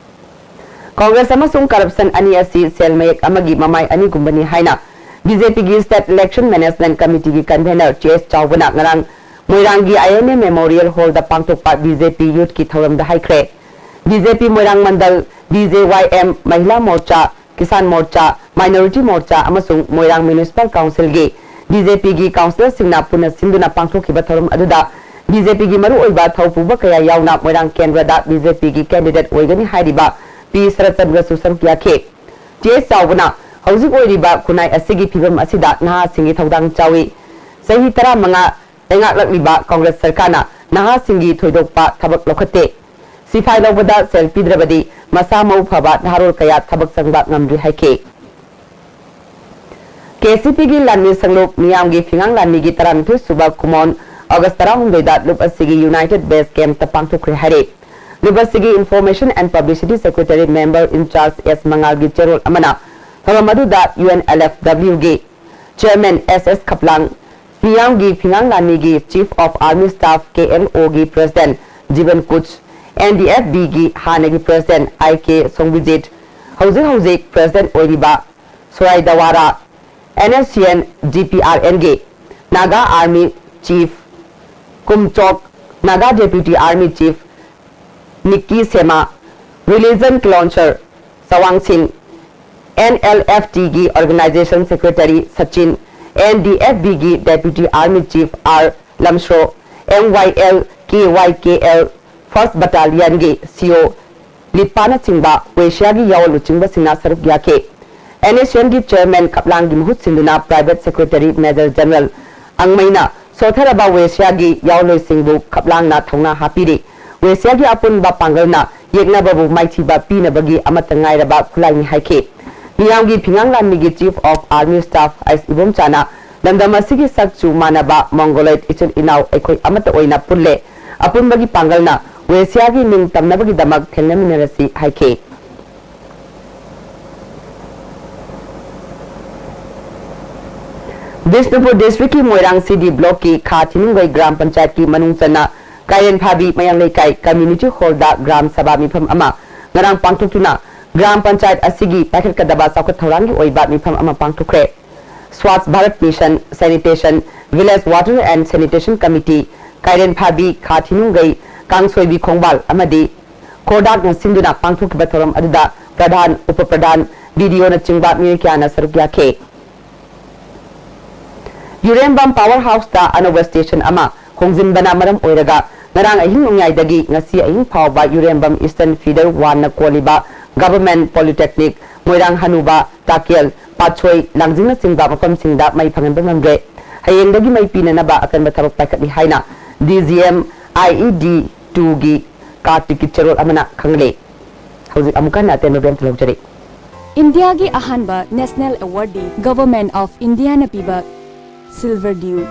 Congress ꯑꯃꯁꯨꯡ corruption ꯑꯅꯤ ꯑꯁꯤ ꯁꯦꯜ ꯃꯌꯦꯛ ꯑꯃꯒꯤ ꯃꯃꯥꯏ ꯑꯅꯤꯒꯨꯝꯕꯅꯤ ꯍꯥꯏꯅ BJPꯒꯤ State Election Management Committeeꯒꯤ convener T S ꯆꯥꯎꯕꯅ ꯉꯔꯥꯡ ꯃꯣꯏꯔꯥꯡꯒꯤ INA Memorial Hallꯗ ꯄꯥꯡꯊꯣꯛꯄ BJP Youthꯀꯤ ꯊꯧꯔꯝꯗ ꯍꯥꯏꯈ꯭ꯔꯦ꯫ BJP ꯃꯣꯏꯔꯥꯡ ꯃꯟꯗꯜ, BJYM, ꯃꯍꯤꯂꯥ ꯃꯣꯔꯆꯥ, ꯀꯤꯁꯥꯟ ꯃꯣꯔꯆꯥ, Minority ꯃꯣꯔꯆꯥ ꯑꯃꯁꯨꯡ ꯃꯣꯏꯔꯥꯡ Municipal Councilꯒꯤ BJPꯒꯤ councillorꯁꯤꯡꯅ ꯄꯨꯟꯅ ꯁꯤꯟꯗꯨꯅ ꯄꯥꯡꯊꯣꯛꯈꯤꯕ ꯊꯧꯔꯝ ꯑꯗꯨꯗ BJPꯒꯤ ꯃꯔꯨꯑꯣꯏꯕ ꯊꯧꯄꯨꯕ ꯀꯌꯥ ꯌꯥꯎꯅ ꯃꯣꯏꯔꯥꯡ ꯀꯦꯟꯗ꯭ꯔꯗ BJPꯒꯤ candidate ꯑꯣꯏꯒꯅꯤ ꯍꯥꯏꯔꯤꯕ P ꯁꯔꯠꯆꯟꯗ꯭ꯔꯁꯨ ꯁꯔꯨꯛ ꯌꯥꯈꯤ꯫ T S ꯆꯥꯎꯕꯅ ꯍꯧꯖꯤꯛ ꯑꯣꯏꯔꯤꯕ ꯈꯨꯟꯅꯥꯏ ꯑꯁꯤꯒꯤ ꯐꯤꯕꯝ ꯑꯁꯤꯗ ꯅꯍꯥꯁꯤꯡꯒꯤ ꯊꯧꯗꯥꯡ ꯆꯥꯎꯏ꯫ ꯆꯍꯤ ꯇꯔꯥꯃꯉꯥ ꯂꯩꯉꯥꯛꯂꯛꯂꯤꯕ Congress ꯁꯔꯀꯥꯔꯅ ꯅꯍꯥꯁꯤꯡꯒꯤ ꯊꯣꯏꯗꯣꯛꯄ ꯊꯕꯛ ꯂꯧꯈꯠꯇꯦ꯫ ꯁꯤꯐꯥꯏ ꯂꯧꯕꯗ ꯁꯦꯜ ꯄꯤꯗ꯭ꯔꯕꯗꯤ ꯃꯁꯥ ꯃꯎ ꯐꯕ ꯅꯍꯥꯔꯣꯜ ꯀꯌꯥ ꯊꯕꯛ ꯆꯪꯕ ꯉꯝꯗ꯭ꯔꯤ ꯍꯥꯏꯈꯤ꯫ ꯀꯦ ꯁꯤ ꯄꯤꯒꯤ ꯂꯥꯟꯃꯤ ꯁꯪꯂꯨꯞ ꯃꯤꯌꯥꯝꯒꯤ ꯐꯤꯉꯥꯡ ꯂꯥꯟꯃꯤꯒꯤ ꯇꯔꯥꯅꯤꯊꯣꯏ ꯁꯨꯕ ꯀꯨꯃꯣꯟ ꯑꯣꯒꯁ ꯇꯔꯥꯍꯨꯝꯗꯣꯏꯗ ꯂꯨꯞ ꯑꯁꯤꯒꯤ United Base Camp ꯇ ꯄꯥꯡꯊꯣꯛꯈ꯭ꯔꯦ ꯍꯥꯏꯔꯦ꯫ ꯂꯨꯞ ꯑꯁꯤꯒꯤ Information and Publicity Secretary Member in Charge ꯑꯦꯁ ꯃꯉꯥꯜꯒꯤ ꯆꯦꯔꯣꯜ ꯑꯃꯅ ꯊꯧꯔꯝ ꯑꯗꯨꯗ ꯌꯨ ꯑꯦꯟ ꯑꯦꯜ ꯑꯦꯐ ꯗꯕ꯭ꯂꯤꯎꯒꯤ Chairman ꯑꯦꯁ ꯑꯦꯁ ꯈꯞꯂꯥꯡ, ꯃꯤꯌꯥꯝꯒꯤ ꯐꯤꯉꯥꯡ ꯂꯥꯟꯃꯤꯒꯤ Chief of Army Staff K L ꯑꯣꯒꯤ President Jibon Kuch, N D F ꯕꯤꯒꯤ ꯍꯥꯟꯅꯒꯤ President ꯑꯥꯏ ꯀꯦ ꯁꯣꯡꯕꯤꯖꯤꯠ, ꯍꯧꯖꯤꯛ ꯍꯧꯖꯤꯛ President ꯑꯣꯏꯔꯤꯕ ꯁꯣꯔꯥꯏꯗꯋꯥꯔꯥ N S C N G P R ꯑꯦꯟꯒꯤ Naga Army Chief Kumchok, Naga Deputy Army Chief Nikki Sema, Religion Councillor ꯆꯋꯥꯡꯁꯤꯡ, ꯑꯦꯟ ꯑꯦꯜ ꯑꯦꯐ ꯇꯤꯒꯤ Organization Secretary Sachin, N D F ꯕꯤꯒꯤ Deputy Army Chief R Lamsro, M Y L K Y K L First Battalionꯒꯤ C O ꯂꯤꯄꯥꯅꯆꯤꯡꯕ ꯋꯦꯁꯤꯌꯥꯒꯤ ꯌꯥꯑꯣꯟ ꯂꯨꯆꯤꯡꯕꯁꯤꯡꯅ ꯁꯔꯨꯛ ꯌꯥꯈꯤ꯫ And S ꯁꯤ ꯑꯦꯟꯒꯤ Chairman ꯈꯞꯂꯥꯡꯒꯤ ꯃꯍꯨꯠ ꯁꯤꯟꯗꯨꯅ Private Secretary Major General ꯑꯪꯃꯩꯅ ꯁꯣꯊꯔꯕ ꯋꯦꯁꯤꯌꯥꯒꯤ ꯌꯥꯑꯣꯟꯂꯣꯏꯁꯤꯡꯕꯨ ꯈꯞꯂꯥꯡꯅ ꯊꯧꯅꯥ ꯍꯥꯞꯄꯤꯔꯤ꯫ ꯋꯦꯁꯤꯌꯥꯒꯤ ꯑꯄꯨꯟꯕ ꯄꯥꯡꯒꯜꯅ ꯌꯦꯛꯅꯕꯕꯨ ꯃꯥꯏꯊꯤꯕ ꯄꯤꯅꯕꯒꯤ ꯑꯃꯠꯇ ꯉꯥꯏꯔꯕ ꯈꯨꯠꯂꯥꯏꯅꯤ ꯍꯥꯏꯈꯤ꯫ ꯃꯤꯌꯥꯝꯒꯤ ꯐꯤꯉꯥꯡ ꯂꯥꯟꯃꯤꯒꯤ Chief of Army Staff ꯑꯩꯁ ꯏꯕꯣꯝꯆꯥꯅ ꯂꯝꯗꯝ ꯑꯁꯤꯒꯤ ꯁꯛ ꯆꯨ ꯃꯥꯟꯅꯕ Mongoloid ꯏꯆꯤꯜ ꯏꯅꯥꯎ ꯑꯩꯈꯣꯏ ꯑꯃꯠꯇ ꯑꯣꯏꯅ ꯄꯨꯜꯂꯦ꯫ ꯑꯄꯨꯟꯕꯒꯤ ꯄꯥꯡꯒꯜꯅ ꯋꯦꯁꯤꯌꯥꯒꯤ ꯅꯤꯡ ꯇꯝꯅꯕꯒꯤꯗꯃꯛ ꯊꯦꯡꯅꯃꯤꯟꯅꯔꯁꯤ ꯍꯥꯏꯈꯤ꯫ ꯕꯤꯁꯅꯨꯄꯨꯔ ꯗꯤꯁꯇ꯭ꯔꯤꯛꯀꯤ ꯃꯣꯏꯔꯥꯡ ꯁꯤ ꯗꯤ ꯕ꯭ꯂꯣꯛꯀꯤ ꯈꯥ ꯊꯤꯅꯨꯡꯒꯩ ꯒ꯭ꯔꯥꯝ ꯄꯟꯆꯥꯌꯠꯀꯤ ꯃꯅꯨꯡ ꯆꯟꯅ ꯀꯥꯏꯔꯦꯟꯐꯥꯕꯤ ꯃꯌꯥꯡ ꯂꯩꯀꯥꯏ ꯀꯝꯃ꯭ꯌꯨꯅꯤꯇꯤ ꯍꯣꯜꯗ ꯒ꯭ꯔꯥꯝ ꯁꯚꯥ ꯃꯤꯐꯝ ꯑꯃ ꯉꯔꯥꯡ ꯄꯥꯡꯊꯣꯛꯇꯨꯅ ꯒ꯭ꯔꯥꯝ ꯄꯟꯆꯥꯌꯠ ꯑꯁꯤꯒꯤ ꯄꯥꯏꯈꯠꯀꯗꯕ ꯆꯥꯎꯈꯠ ꯊꯧꯔꯥꯡꯒꯤ ꯑꯣꯏꯕ ꯃꯤꯐꯝ ꯑꯃ ꯄꯥꯡꯊꯣꯛꯈ꯭ꯔꯦ꯫ Swachh Bharat mission, sanitation, village water and sanitation committee, ꯀꯥꯏꯔꯦꯟꯐꯥꯕꯤ ꯈꯥ ꯊꯤꯅꯨꯡꯒꯩ ꯀꯥꯡꯁꯣꯏꯕꯤ ꯈꯣꯡꯕꯥꯜ ꯑꯃꯗꯤ ꯈꯣꯔꯗꯥꯛꯅ ꯁꯤꯟꯗꯨꯅ ꯄꯥꯡꯊꯣꯛꯈꯤꯕ ꯊꯧꯔꯝ ꯑꯗꯨꯗ ꯄ꯭ꯔꯙꯥꯟ, ꯎꯄ ꯄ꯭ꯔꯙꯥꯟ, ꯕꯤ ꯗꯤ ꯑꯣꯅꯆꯤꯡꯕ ꯃꯤꯑꯣꯏ ꯀꯌꯥꯅ ꯁꯔꯨꯛ ꯌꯥꯈꯤ꯫ ꯌꯨꯔꯦꯝꯕꯝ ꯄꯥꯋꯔ ꯍꯥꯎꯁꯇ ꯑꯅꯧꯕ ꯁ꯭ꯇꯦꯁꯟ ꯑꯃ ꯍꯣꯡꯖꯤꯟꯕꯅ ꯃꯔꯝ ꯑꯣꯏꯔꯒ ꯉꯔꯥꯡ ꯑꯍꯤꯡ ꯅꯣꯡꯌꯥꯏꯗꯒꯤ ꯉꯁꯤ ꯑꯍꯤꯡ ꯐꯥꯎꯕ ꯌꯨꯔꯦꯝꯕꯝ ꯏꯁꯇꯔꯟ ꯐꯤꯗꯔ ꯋꯥꯟꯅ ꯀꯣꯜꯂꯤꯕ ꯒꯚꯔꯟꯃꯦꯟꯠ ꯄꯣꯂꯤꯇꯦꯛꯅꯤꯛ, ꯃꯣꯏꯔꯥꯡ ꯍꯅꯨꯕ, ꯇꯥꯀꯦꯜ, ꯄꯥꯠꯁꯣꯏ, ꯂꯥꯡꯖꯤꯡꯅꯆꯤꯡꯕ ꯃꯐꯝꯁꯤꯡꯗ ꯃꯩ ꯐꯪꯍꯟꯕ ꯉꯝꯗ꯭ꯔꯦ꯫ ꯍꯌꯦꯡꯗꯒꯤ ꯃꯩ ꯄꯤꯅꯅꯕ ꯑꯀꯟꯕ ꯊꯕꯛ ꯄꯥꯏꯈꯠꯂꯤ ꯍꯥꯏꯅ ꯗꯤ ꯖꯤ ꯑꯦꯝ ꯑꯥꯏ ꯏ ꯗꯤ ꯇꯨꯒꯤ ꯀꯥꯔꯇꯤꯛꯀꯤ ꯆꯦꯔꯣꯜ ꯑꯃꯅ ꯈꯪꯍꯜꯂꯤ꯫ ꯍꯧꯖꯤꯛ ꯑꯃꯨꯛ ꯍꯟꯅ ꯑꯇꯦꯟꯕ ꯕꯦꯝꯇ ꯂꯧꯖꯔꯤ꯫ ꯏꯟꯗꯤꯌꯥꯒꯤ ꯑꯍꯥꯟꯕ ꯅꯦꯁꯅꯦꯜ ꯑꯦꯋꯥꯔꯗꯇꯤ ꯒꯚꯔꯟꯃꯦꯟꯠ ꯑꯣꯐ ꯏꯟꯗꯤꯌꯥꯅ ꯄꯤꯕ ꯁꯤꯜꯚꯔ ꯗ꯭ꯌꯨ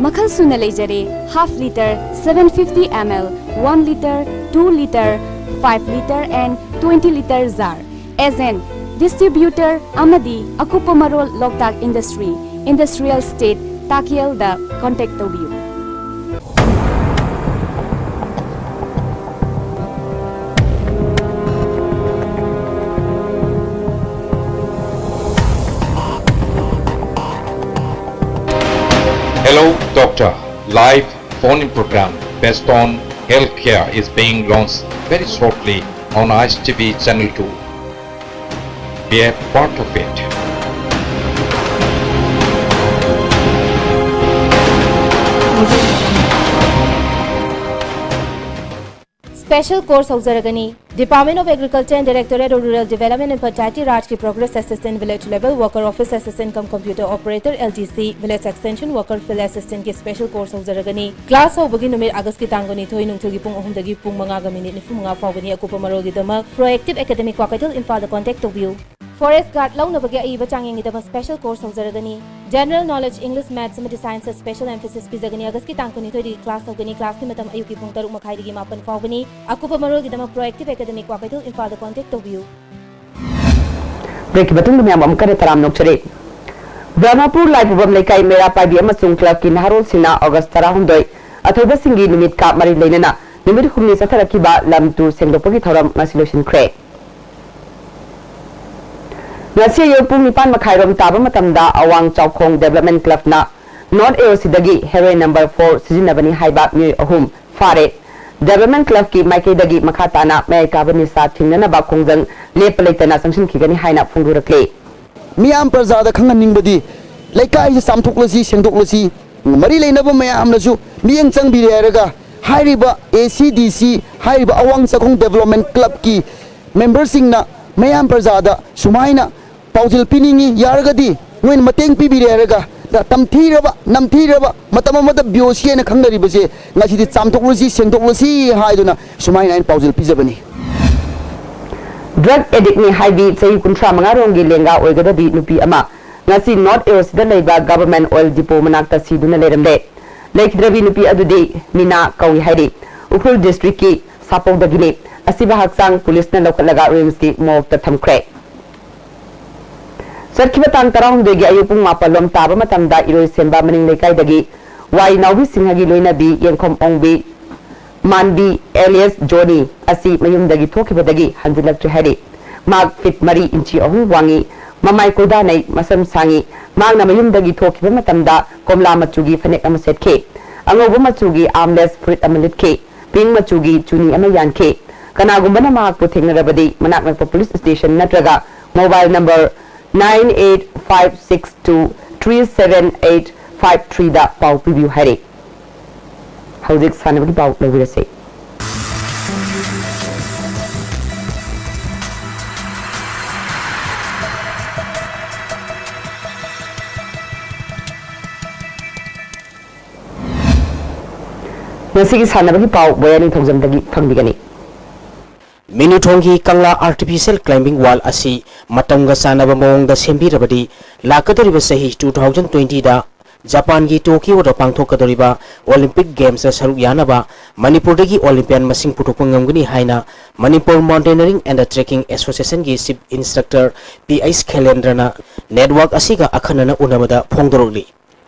ꯃꯈꯜ ꯁꯨꯅ ꯂꯩꯖꯔꯦ꯫ Half litre, seven fifty ml, one litre, two litre, five litre and twenty litre jar꯫ Agent, distributor ꯑꯃꯗꯤ ꯑꯀꯨꯞꯄ ꯃꯔꯣꯜ ꯂꯣꯛꯇꯥꯛ ꯏꯟꯗꯁꯇ꯭ꯔꯤ, ꯏꯟꯗꯁꯇ꯭ꯔꯤꯌꯦꯜ ꯁ꯭ꯇꯦꯠ, ꯇꯥꯀꯦꯜꯗ ꯀꯣꯟꯇꯦꯛ ꯇꯧꯕꯤꯌꯨ꯫ Hello Doctor, live phone-in program based on healthcare is being launched very shortly on I S T V Channel two. Be a part of it. Special course ꯍꯧꯖꯔꯒꯅꯤ꯫ Department of Agriculture and Directorate of Rural Development and Panchayati Rajꯀꯤ Progress Assistant, Village Level Worker, Office Assistant cum Computer Operator, L D C, Village Extension Worker, Field Assistantꯀꯤ special course ꯍꯧꯖꯔꯒꯅꯤ꯫ Class ꯍꯧꯕꯒꯤ ꯅꯨꯃꯤꯠ Augustꯀꯤ ꯇꯥꯡ ꯀꯨꯟꯅꯤꯊꯣꯏ, ꯅꯨꯡꯊꯤꯜꯒꯤ ꯄꯨꯡ ꯑꯍꯨꯝꯗꯒꯤ ꯄꯨꯡ ꯃꯉꯥꯒ minute ꯅꯤꯐꯨ ꯃꯉꯥ ꯐꯥꯎꯕꯅꯤ꯫ ꯑꯀꯨꯞꯄ ꯃꯔꯣꯜꯒꯤꯗꯃꯛ Proactive Academy ꯀ꯭ꯋꯥꯀꯩꯊꯦꯜ, ꯏꯝꯐꯥꯜꯗ contact ꯇꯧꯕꯤꯌꯨ꯫ Forest Guard ꯂꯧꯅꯕꯒꯤ ꯑꯏꯕ ꯆꯥꯡꯌꯦꯡꯒꯤꯗꯃꯛ special course ꯍꯧꯖꯔꯒꯅꯤ꯫ General Knowledge, English, Maths ꯑꯃꯗꯤ Scienceꯇ special emphasis ꯄꯤꯖꯒꯅꯤ꯫ Augustꯀꯤ ꯇꯥꯡ ꯀꯨꯟꯅꯤꯊꯣꯏꯗꯒꯤ class ꯍꯧꯒꯅꯤ꯫ Classꯀꯤ ꯃꯇꯝ ꯑꯌꯨꯛꯀꯤ ꯄꯨꯡ ꯇꯔꯨꯛ ꯃꯈꯥꯏꯗꯒꯤ ꯃꯥꯄꯟ ꯐꯥꯎꯕꯅꯤ꯫ ꯑꯀꯨꯞꯄ ꯃꯔꯣꯜꯒꯤꯗꯃꯛ Proactive Academy ꯀ꯭ꯋꯥꯀꯩꯊꯦꯜ, ꯏꯝꯐꯥꯜꯗ contact ꯇꯧꯕꯤꯌꯨ꯫ ꯕ꯭ꯔꯦꯛꯀꯤ ꯃꯇꯨꯡꯗ ꯃꯌꯥꯝ ꯑꯃꯨꯛ ꯍꯟꯅ ꯇꯔꯥꯝꯅ ꯑꯣꯛꯆꯔꯤ꯫ ꯕ꯭ꯔꯍꯃꯄꯨꯔ ꯂꯥꯏꯄꯨꯕꯝ ꯂꯩꯀꯥꯏ ꯃꯩꯔꯥ ꯄꯥꯏꯕꯤ ꯑꯃꯁꯨꯡ clubꯀꯤ ꯅꯍꯥꯔꯣꯜꯁꯤꯡꯅ August ꯇꯔꯥꯍꯨꯝꯗꯣꯏ, ꯑꯊꯧꯕꯁꯤꯡꯒꯤ ꯅꯨꯃꯤꯠꯀ ꯃꯔꯤ ꯂꯩꯅꯅ ꯅꯨꯃꯤꯠ ꯍꯨꯝꯅꯤ ꯆꯠꯊꯔꯛꯈꯤꯕ ꯂꯝ ꯇꯨ ꯁꯦꯡꯗꯣꯛꯄꯒꯤ ꯊꯧꯔꯝ ꯉꯁꯤ ꯂꯣꯏꯁꯤꯟꯈ꯭ꯔꯦ꯫ ꯉꯁꯤ ꯑꯌꯨꯛ ꯄꯨꯡ ꯅꯤꯄꯥꯟ ꯃꯈꯥꯏꯔꯣꯝ ꯇꯥꯕ ꯃꯇꯝꯗ ꯑꯋꯥꯡ ꯆꯥꯎꯈꯣꯡ Development Clubꯅ North AOCꯗꯒꯤ heroin number four ꯁꯤꯖꯤꯟꯅꯕꯅꯤ ꯍꯥꯏꯕ ꯃꯤꯑꯣꯏ ꯑꯍꯨꯝ ꯐꯥꯔꯦ꯫ Development Clubꯀꯤ ꯃꯥꯏꯀꯩꯗꯒꯤ ꯃꯈꯥ ꯇꯥꯅ ꯃꯌꯥꯏ ꯀꯥꯕ ꯅꯤꯁꯥ ꯊꯤꯡꯅꯅꯕ ꯈꯣꯡꯖꯪ ꯂꯦꯞꯄ ꯂꯩꯇꯅ ꯆꯪꯁꯤꯟꯈꯤꯒꯅꯤ ꯍꯥꯏꯅ ꯐꯣꯡꯗꯣꯔꯛꯂꯤ꯫ ꯃꯤꯌꯥꯝ ꯄ꯭ꯔꯖꯥꯗ ꯈꯪꯍꯟꯅꯤꯡꯕꯗꯤ, ꯂꯩꯀꯥꯏꯁꯤ ꯆꯥꯝꯊꯣꯛꯂꯁꯤ, ꯁꯦꯡꯗꯣꯛꯂꯁꯤ, ꯃꯔꯤ ꯂꯩꯅꯕ ꯃꯌꯥꯝꯅꯁꯨ ꯃꯤꯠꯌꯦꯡ ꯆꯪꯕꯤꯔꯦ ꯍꯥꯏꯔꯒ, ꯍꯥꯏꯔꯤꯕ ACDC, ꯍꯥꯏꯔꯤꯕ ꯑꯋꯥꯡ ꯆꯥꯈꯣꯡ Development Clubꯀꯤ memberꯁꯤꯡꯅ ꯃꯌꯥꯝ ꯄ꯭ꯔꯖꯥꯗ ꯁꯨꯃꯥꯏꯅ ꯄꯥꯎꯖꯦꯜ ꯄꯤꯅꯤꯡꯏ, ꯌꯥꯔꯒꯗꯤ ꯅꯣꯏꯅ ꯃꯇꯦꯡ ꯄꯤꯕꯤꯔꯦ ꯍꯥꯏꯔꯒ ꯇꯝꯊꯤꯔꯕ, ꯅꯝꯊꯤꯔꯕ, ꯃꯇꯝ ꯑꯃꯗ ꯕꯤꯑꯣꯁꯤ ꯍꯥꯏꯅ ꯈꯪꯅꯔꯤꯕꯁꯦ ꯉꯁꯤꯗꯤ ꯆꯥꯝꯊꯣꯛꯂꯁꯤ, ꯁꯦꯡꯗꯣꯛꯂꯁꯤ ꯍꯥꯏꯗꯨꯅ ꯁꯨꯃꯥꯏꯅ ꯑꯩꯅ ꯄꯥꯎꯖꯦꯜ ꯄꯤꯖꯕꯅꯤ꯫ Drug addictꯅꯤ ꯍꯥꯏꯕꯤ ꯆꯍꯤ ꯀꯨꯟꯊ꯭ꯔꯥ ꯃꯉꯥ ꯔꯣꯝꯒꯤ ꯂꯦꯡꯒꯥ ꯑꯣꯏꯒꯗꯕꯤ ꯅꯨꯄꯤ ꯑꯃ ꯉꯁꯤ North Airꯁꯤꯗ ꯂꯩꯕ Government Oil Depot ꯃꯅꯥꯛꯇ ꯁꯤꯗꯨꯅ ꯂꯩꯔꯝꯂꯦ꯫ ꯂꯩꯈꯤꯗ꯭ꯔꯕꯤ ꯅꯨꯄꯤ ꯑꯗꯨꯗꯤ ꯃꯤꯅꯥ ꯀꯧꯏ ꯍꯥꯏꯔꯤ꯫ ꯎꯈ꯭ꯔꯨꯜ districtꯀꯤ ꯁꯥꯄꯧꯗꯒꯤꯅꯤ꯫ ꯑꯁꯤꯕ ꯍꯛꯆꯥꯡ ꯄꯨꯂꯤꯁꯅ ꯂꯧꯈꯠꯂꯒ RIMSꯀꯤ morgueꯇ ꯊꯝꯈ꯭ꯔꯦ꯫ ꯆꯠꯈꯤꯕ ꯇꯥꯡ ꯇꯔꯥꯍꯨꯝꯗꯣꯏꯒꯤ ꯑꯌꯨꯛ ꯄꯨꯡ ꯃꯥꯄꯜ ꯂꯣꯝ ꯇꯥꯕ ꯃꯇꯝꯗ ꯏꯔꯣꯏꯁꯦꯝꯕ ꯃꯅꯤꯡ ꯂꯩꯀꯥꯏꯗꯒꯤ ꯋꯥꯏ ꯅꯥꯎꯕꯤ ꯁꯤꯡꯍꯒꯤ ꯂꯣꯏꯅꯕꯤ ꯌꯦꯡꯈꯣꯝ ꯑꯣꯡꯕꯤ ꯃꯥꯟꯕꯤ alias ꯖꯣꯅꯤ ꯑꯁꯤ ꯃꯌꯨꯝꯗꯒꯤ ꯊꯣꯛꯈꯤꯕꯗꯒꯤ ꯍꯟꯖꯤꯜꯂꯛꯇ꯭ꯔꯦ ꯍꯥꯏꯔꯤ꯫ ꯃꯍꯥꯛ ꯐꯤꯠ ꯃꯔꯤ ꯏꯟꯆꯤ ꯑꯍꯨꯝ ꯋꯥꯡꯉꯤ, ꯃꯃꯥꯏ ꯀꯣꯏꯗꯥꯅꯩ, ꯃꯁꯝ ꯁꯥꯡꯉꯤ꯫ ꯃꯍꯥꯛꯅ ꯃꯌꯨꯝꯗꯒꯤ ꯊꯣꯛꯈꯤꯕ ꯃꯇꯝꯗ ꯀꯣꯝꯂꯥ ꯃꯆꯨꯒꯤ ꯐꯅꯦꯛ ꯑꯃ ꯁꯦꯠꯈꯤ, ꯑꯉꯧꯕ ꯃꯆꯨꯒꯤ armless ꯐꯨꯔꯤꯠ ꯑꯃ ꯂꯤꯠꯈꯤ, pink ꯃꯆꯨꯒꯤ ꯆꯨꯅꯤ ꯑꯃ ꯌꯥꯟꯈꯤ꯫ ꯀꯅꯥꯒꯨꯝꯕꯅ ꯃꯍꯥꯛꯄꯨ ꯊꯦꯡꯅꯔꯕꯗꯤ ꯃꯅꯥꯛ ꯅꯛꯄ police station ꯅꯠꯇ꯭ꯔꯒ mobile number nine eight five six two three seven eight five threeꯗ ꯄꯥꯎ ꯄꯤꯕꯤꯌꯨ ꯍꯥꯏꯔꯤ꯫ ꯍꯧꯖꯤꯛ ꯁꯥꯟꯅꯕꯒꯤ ꯄꯥꯎ ꯂꯧꯕꯤꯔꯁꯤ꯫ ꯉꯁꯤꯒꯤ ꯁꯥꯟꯅꯕꯒꯤ ꯄꯥꯎ ꯕꯣꯌꯥ ꯅꯤꯡꯊꯧꯖꯝꯗꯒꯤ ꯐꯪꯕꯤꯒꯅꯤ꯫ ꯃꯤꯅꯨꯊꯣꯡꯒꯤ ꯀꯪꯂꯥ Artificial Climbing Wall ꯑꯁꯤ ꯃꯇꯝꯒ ꯆꯥꯟꯅꯕ ꯃꯑꯣꯡꯗ ꯁꯦꯝꯕꯤꯔꯕꯗꯤ ꯂꯥꯛꯀꯗꯧꯔꯤꯕ ꯆꯍꯤ two thousand twentyꯗ ꯖꯄꯥꯟꯒꯤ ꯇꯣꯀꯤꯌꯣꯗ ꯄꯥꯡꯊꯣꯛꯀꯗꯧꯔꯤꯕ Olympic Gamesꯇ ꯁꯔꯨꯛ ꯌꯥꯅꯕ ꯃꯅꯤꯄꯨꯔꯗꯒꯤ Olympian ꯃꯁꯤꯡ ꯄꯨꯊꯣꯛꯄ ꯉꯝꯒꯅꯤ ꯍꯥꯏꯅ Manipur Mountaineering and Trekking Associationꯒꯤ Chief Instructor ꯄꯤ ꯑꯩꯆ ꯈꯦꯂꯦꯟꯗ꯭ꯔꯅ network ꯑꯁꯤꯒ ꯑꯈꯟꯅꯅ ꯎꯅꯕꯗ ꯐꯣꯡꯗꯣꯔꯛꯂꯤ꯫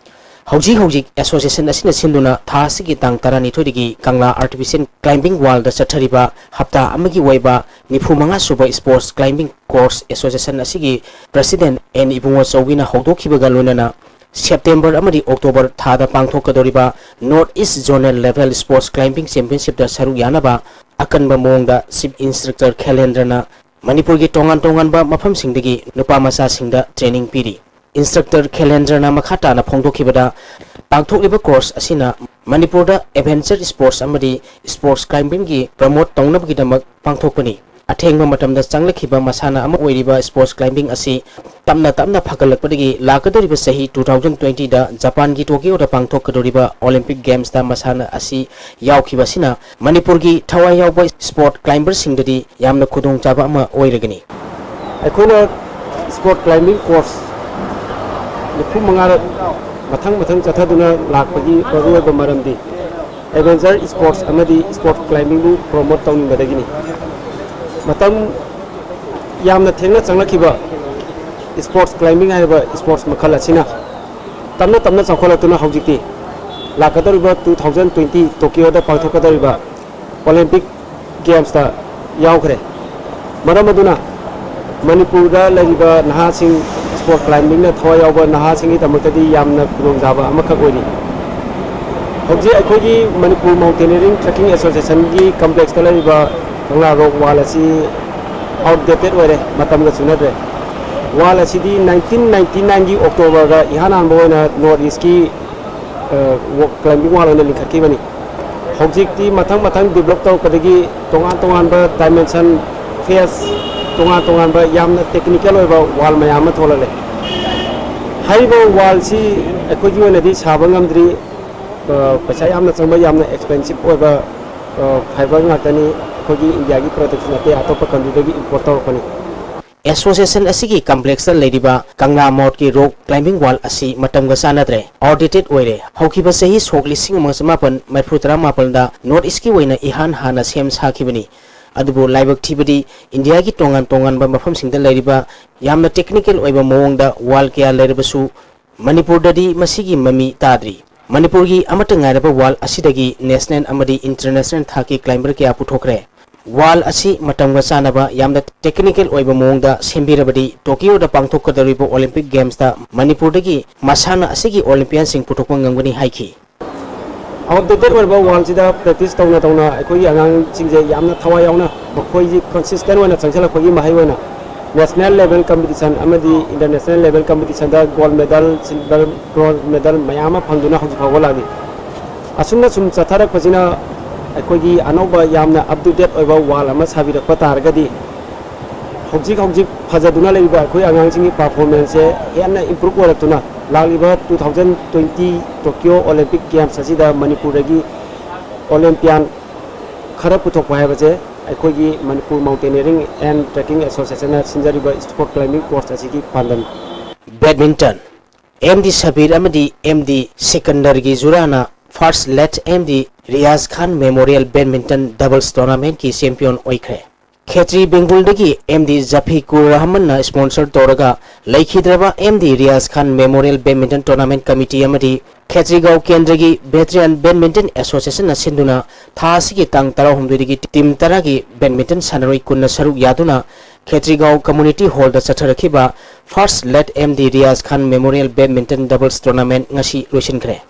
ꯍꯧꯖꯤꯛ ꯍꯧꯖꯤꯛ association ꯑꯁꯤꯅ ꯁꯤꯟꯗꯨꯅ ꯊꯥ ꯑꯁꯤꯒꯤ ꯇꯥꯡ ꯇꯔꯥꯅꯤꯊꯣꯏꯗꯒꯤ ꯀꯪꯂꯥ Artificial Climbing Wallꯗ ꯆꯠꯊꯔꯤꯕ ꯍꯞꯇꯥ ꯑꯃꯒꯤ ꯑꯣꯏꯕ ꯅꯤꯐꯨ ꯃꯉꯥ ꯁꯨꯕ Sports Climbing Course Association ꯑꯁꯤꯒꯤ President ꯑꯦꯟ ꯏꯕꯨꯡꯉꯣ ꯆꯧꯕꯤꯅ ꯍꯧꯗꯣꯛꯈꯤꯕꯒ ꯂꯣꯏꯅꯅ September ꯑꯃꯗꯤ October ꯊꯥꯗ ꯄꯥꯡꯊꯣꯛꯀꯗꯧꯔꯤꯕ North East Zonal Level Sports Climbing Championshipꯇ ꯁꯔꯨꯛ ꯌꯥꯅꯕ ꯑꯀꯟꯕ ꯃꯑꯣꯡꯗ Chief Instructor ꯈꯦꯂꯦꯟꯗ꯭ꯔꯅ ꯃꯅꯤꯄꯨꯔꯒꯤ ꯇꯣꯉꯥꯟ ꯇꯣꯉꯥꯟꯕ ꯃꯐꯝꯁꯤꯡꯗꯒꯤ ꯅꯨꯄꯥ ꯃꯆꯥꯁꯤꯡꯗ training ꯄꯤꯔꯤ꯫ Instructor ꯈꯦꯂꯦꯟꯗ꯭ꯔꯅ ꯃꯈꯥ ꯇꯥꯅ ꯐꯣꯡꯗꯣꯛꯈꯤꯕꯗ, ꯄꯥꯡꯊꯣꯛꯂꯤꯕ course ꯑꯁꯤꯅ ꯃꯅꯤꯄꯨꯔꯗ adventure sports ꯑꯃꯗꯤ sports climbingꯒꯤ promote ꯇꯧꯅꯕꯒꯤꯗꯃꯛ ꯄꯥꯡꯊꯣꯛꯄꯅꯤ꯫ ꯑꯊꯦꯡꯕ ꯃꯇꯝꯗ ꯆꯪꯂꯛꯈꯤꯕ ꯃꯁꯥꯟꯅ ꯑꯃ ꯑꯣꯏꯔꯤꯕ sports climbing ꯑꯁꯤ ꯇꯞꯅ ꯇꯞꯅ ꯐꯒꯠꯂꯛꯄꯗꯒꯤ ꯂꯥꯛꯀꯗꯧꯔꯤꯕ ꯆꯍꯤ two thousand twenty ꯗ ꯖꯄꯥꯟꯒꯤ ꯇꯣꯀꯤꯌꯣꯗ ꯄꯥꯡꯊꯣꯛꯀꯗꯧꯔꯤꯕ Olympic Games ꯇ ꯃꯁꯥꯟꯅ ꯑꯁꯤ ꯌꯥꯎꯈꯤꯕ ꯑꯁꯤꯅ ꯃꯅꯤꯄꯨꯔꯒꯤ ꯊꯋꯥꯏ ꯌꯥꯎꯕ sport climber ꯁꯤꯡꯗꯗꯤ ꯌꯥꯝꯅ ꯈꯨꯗꯣꯡꯆꯥꯕ ꯑꯃ ꯑꯣꯏꯔꯒꯅꯤ꯫ ꯑꯩꯈꯣꯏꯅ sport climbing course ꯅꯤꯐꯨ ꯃꯉꯥꯔꯛ ꯃꯊꯪ ꯃꯊꯪ ꯆꯠꯊꯗꯨꯅ ꯂꯥꯛꯄꯒꯤ ꯃꯔꯨꯑꯣꯏꯕ ꯃꯔꯝꯗꯤ adventure sports ꯑꯃꯗꯤ sport climbing ꯕꯨ promote ꯇꯧꯅꯤꯡꯕꯗꯒꯤꯅꯤ꯫ ꯃꯇꯝ ꯌꯥꯝꯅ ꯊꯦꯡꯅ ꯆꯪꯂꯛꯈꯤꯕ sports climbing ꯍꯥꯏꯔꯤꯕ sports ꯃꯈꯜ ꯑꯁꯤꯅ ꯇꯞꯅ ꯇꯞꯅ ꯆꯥꯎꯈꯠꯂꯛꯇꯨꯅ ꯍꯧꯖꯤꯛꯇꯤ ꯂꯥꯛꯀꯗꯧꯔꯤꯕ two thousand twenty ꯇꯣꯀꯤꯌꯣꯗ ꯄꯥꯡꯊꯣꯛꯀꯗꯧꯔꯤꯕ Olympic Games ꯇ ꯌꯥꯎꯈ꯭ꯔꯦ꯫ ꯃꯔꯝ ꯑꯗꯨꯅ ꯃꯅꯤꯄꯨꯔꯗ ꯂꯩꯔꯤꯕ ꯅꯍꯥꯁꯤꯡ sport climbing ꯅ ꯊꯋꯥꯏ ꯌꯥꯎꯕ ꯅꯍꯥꯁꯤꯡꯒꯤꯗꯃꯛꯇꯗꯤ ꯌꯥꯝꯅ ꯈꯨꯗꯣꯡꯆꯥꯕ ꯑꯃꯈꯛ ꯑꯣꯏꯔꯤ꯫ ꯍꯧꯖꯤꯛ ꯑꯩꯈꯣꯏꯒꯤ Manipur Mountaineering Trekking Association ꯒꯤ complex ꯇ ꯂꯩꯔꯤꯕ ꯀꯪꯂꯥ rock wall ꯑꯁꯤ outdated ꯑꯣꯏꯔꯦ, ꯃꯇꯝꯒ ꯆꯨꯅꯗ꯭ꯔꯦ꯫ Wall ꯑꯁꯤꯗꯤ nineteen ninety nine ꯒꯤ October ꯗ ꯏꯍꯥꯟ ꯍꯥꯟꯕ ꯑꯣꯏꯅ North East ꯀꯤ, ꯑ, climbing wall ꯑꯣꯏꯅ ꯂꯤꯡꯈꯠꯈꯤꯕꯅꯤ꯫ ꯍꯧꯖꯤꯛꯇꯤ ꯃꯊꯪ ꯃꯊꯪ develop ꯇꯧꯔꯛꯄꯗꯒꯤ ꯇꯣꯉꯥꯟ ꯇꯣꯉꯥꯟꯕ dimension, phase, ꯇꯣꯉꯥꯟ ꯇꯣꯉꯥꯟꯕ ꯌꯥꯝꯅ technical ꯑꯣꯏꯕ wall ꯃꯌꯥꯝ ꯑꯃ ꯊꯣꯛꯂꯛꯂꯦ꯫ ꯍꯥꯏꯔꯤꯕ wall ꯁꯤ ꯑꯩꯈꯣꯏꯒꯤ ꯑꯣꯏꯅꯗꯤ ꯁꯥꯕ ꯉꯝꯗ꯭ꯔꯤ꯫ ꯑ, ꯄꯩꯁꯥ ꯌꯥꯝꯅ ꯆꯪꯕ, ꯌꯥꯝꯅ expensive ꯑꯣꯏꯕ, ꯑ, fiber ꯉꯥꯛꯇꯅꯤ꯫ ꯑꯩꯈꯣꯏꯒꯤ India ꯒꯤ production ꯅꯠꯇꯦ, ꯑꯇꯣꯞꯄ country ꯗꯒꯤ import ꯇꯧꯔꯛꯄꯅꯤ꯫ Association ꯑꯁꯤꯒꯤ complex ꯇ ꯂꯩꯔꯤꯕ ꯀꯪꯂꯥ mount ꯀꯤ rock climbing wall ꯑꯁꯤ ꯃꯇꯝꯒ ꯆꯥꯟꯅꯗ꯭ꯔꯦ, outdated ꯑꯣꯏꯔꯦ꯫ ꯍꯧꯈꯤꯕ ꯆꯍꯤ ꯁꯣꯛ ꯂꯤꯁꯤꯡ ꯑꯃ ꯆꯃꯥꯄꯟ ꯃꯔꯤꯐꯨ ꯇꯔꯥ ꯃꯥꯄꯟꯗ North East ꯀꯤ ꯑꯣꯏꯅ ꯏꯍꯥꯟ ꯍꯥꯟꯅ ꯁꯦꯝ ꯁꯥꯈꯤꯕꯅꯤ꯫ ꯑꯗꯨꯕꯨ ꯂꯥꯏꯕꯛ ꯊꯤꯕꯗꯤ India ꯒꯤ ꯇꯣꯉꯥꯟ ꯇꯣꯉꯥꯟꯕ ꯃꯐꯝꯁꯤꯡꯗ ꯂꯩꯔꯤꯕ ꯌꯥꯝꯅ technical ꯑꯣꯏꯕ ꯃꯑꯣꯡꯗ wall ꯀꯌꯥ ꯂꯩꯔꯕꯁꯨ ꯃꯅꯤꯄꯨꯔꯗꯗꯤ ꯃꯁꯤꯒꯤ ꯃꯃꯤ ꯇꯥꯗ꯭ꯔꯤ꯫ ꯃꯅꯤꯄꯨꯔꯒꯤ ꯑꯃꯠꯇ ꯉꯥꯏꯔꯕ wall ꯑꯁꯤꯗꯒꯤ national ꯑꯃꯗꯤ international ꯊꯥꯛꯀꯤ climber ꯀꯌꯥ ꯄꯨꯊꯣꯛꯈ꯭ꯔꯦ꯫ Wall ꯑꯁꯤ ꯃꯇꯝꯒ ꯆꯥꯟꯅꯕ ꯌꯥꯝꯅ technical ꯑꯣꯏꯕ ꯃꯑꯣꯡꯗ ꯁꯦꯝꯕꯤꯔꯕꯗꯤ ꯇꯣꯀꯤꯌꯣꯗ ꯄꯥꯡꯊꯣꯛꯀꯗꯧꯔꯤꯕ Olympic Games ꯇ ꯃꯅꯤꯄꯨꯔꯗꯒꯤ ꯃꯁꯥꯟꯅ ꯑꯁꯤꯒꯤ Olympian ꯁꯤꯡ ꯄꯨꯊꯣꯛꯄ ꯉꯝꯒꯅꯤ ꯍꯥꯏꯈꯤ꯫ Outdated ꯑꯣꯏꯔꯕ wall ꯁꯤꯗ practice ꯇꯧꯅ ꯇꯧꯅ ꯑꯩꯈꯣꯏꯒꯤ ꯑꯉꯥꯡꯁꯤꯡꯁꯦ ꯌꯥꯝꯅ ꯊꯋꯥꯏ ꯌꯥꯎꯅ ꯃꯈꯣꯏꯁꯤ consistent ꯑꯣꯏꯅ ꯆꯪꯁꯤꯜꯂꯛꯄꯒꯤ ꯃꯍꯩ ꯑꯣꯏꯅ national level competition ꯑꯃꯗꯤ international level competition ꯗ gold medal, silver, bronze medal ꯃꯌꯥꯝ ꯑꯃ ꯐꯪꯗꯨꯅ ꯍꯧꯖꯤꯛ ꯐꯥꯎꯕ ꯂꯥꯛꯂꯤ꯫ ꯑꯁꯨꯝꯅ ꯁꯨꯝ ꯆꯠꯊꯔꯛꯄꯁꯤꯅ ꯑꯩꯈꯣꯏꯒꯤ ꯑꯅꯧꯕ ꯌꯥꯝꯅ up to date ꯑꯣꯏꯕ wall ꯑꯃ ꯁꯥꯕꯤꯔꯛꯄ ꯇꯥꯔꯒꯗꯤ, ꯍꯧꯖꯤꯛ ꯍꯧꯖꯤꯛ ꯐꯖꯗꯨꯅ ꯂꯩꯔꯤꯕ ꯑꯩꯈꯣꯏ ꯑꯉꯥꯡꯁꯤꯡꯒꯤ performanceꯁꯦ ꯍꯦꯟꯅ improve ꯑꯣꯏꯔꯛꯇꯨꯅ, ꯂꯥꯛꯂꯤꯕ two thousand twenty Tokyo Olympic Games ꯑꯁꯤꯗ ꯃꯅꯤꯄꯨꯔꯗꯒꯤ Olympian ꯈꯔ ꯄꯨꯊꯣꯛꯄ ꯍꯥꯏꯕꯁꯦ ꯑꯩꯈꯣꯏꯒꯤ Manipur Mountaineering and Trekking Associationꯅ ꯁꯤꯟꯖꯔꯤꯕ sport climbing course ꯑꯁꯤꯒꯤ ꯄꯥꯟꯗꯝꯅꯤ꯫ Badminton, ꯑꯦꯝ ꯗꯤ ꯁꯕꯤꯔ ꯑꯃꯗꯤ ꯑꯦꯝ ꯗꯤ ꯁꯤꯀꯟꯗꯔꯒꯤ ꯖꯨꯔꯥꯅ First Late M D Riyaz Khan Memorial Badminton Doubles Tournamentꯀꯤ champion ꯑꯣꯏꯈ꯭ꯔꯦ꯫ ꯈꯦꯇ꯭ꯔꯤ ꯕꯦꯡꯒꯨꯜꯗꯒꯤ ꯑꯦꯝ ꯗꯤ ꯖꯐꯤꯀꯨꯔ ꯔꯍꯃꯟꯅ sponsor ꯇꯧꯔꯒ ꯂꯩꯈꯤꯗ꯭ꯔꯕ M D Riyaz Khan Memorial Badminton Tournament Committee ꯑꯃꯗꯤ ꯈꯦꯇ꯭ꯔꯤꯒꯥꯎ ꯀꯦꯟꯗ꯭ꯔꯒꯤ Veteran Badminton Associationꯅ ꯁꯤꯟꯗꯨꯅ ꯊꯥ ꯑꯁꯤꯒꯤ ꯇꯥꯡ ꯇꯔꯥꯍꯨꯝꯗꯣꯏꯗꯒꯤ team ꯇꯔꯥꯒꯤ badminton ꯁꯥꯟꯅꯔꯣꯏ ꯀꯨꯟꯅ ꯁꯔꯨꯛ ꯌꯥꯗꯨꯅ ꯈꯦꯇ꯭ꯔꯤꯒꯥꯎ Community Hallꯗ ꯆꯠꯊꯔꯛꯈꯤꯕ First Late M D Riyaz Khan Memorial Badminton Doubles Tournament ꯉꯁꯤ ꯂꯣꯏꯁꯤꯟꯈ꯭ꯔꯦ꯫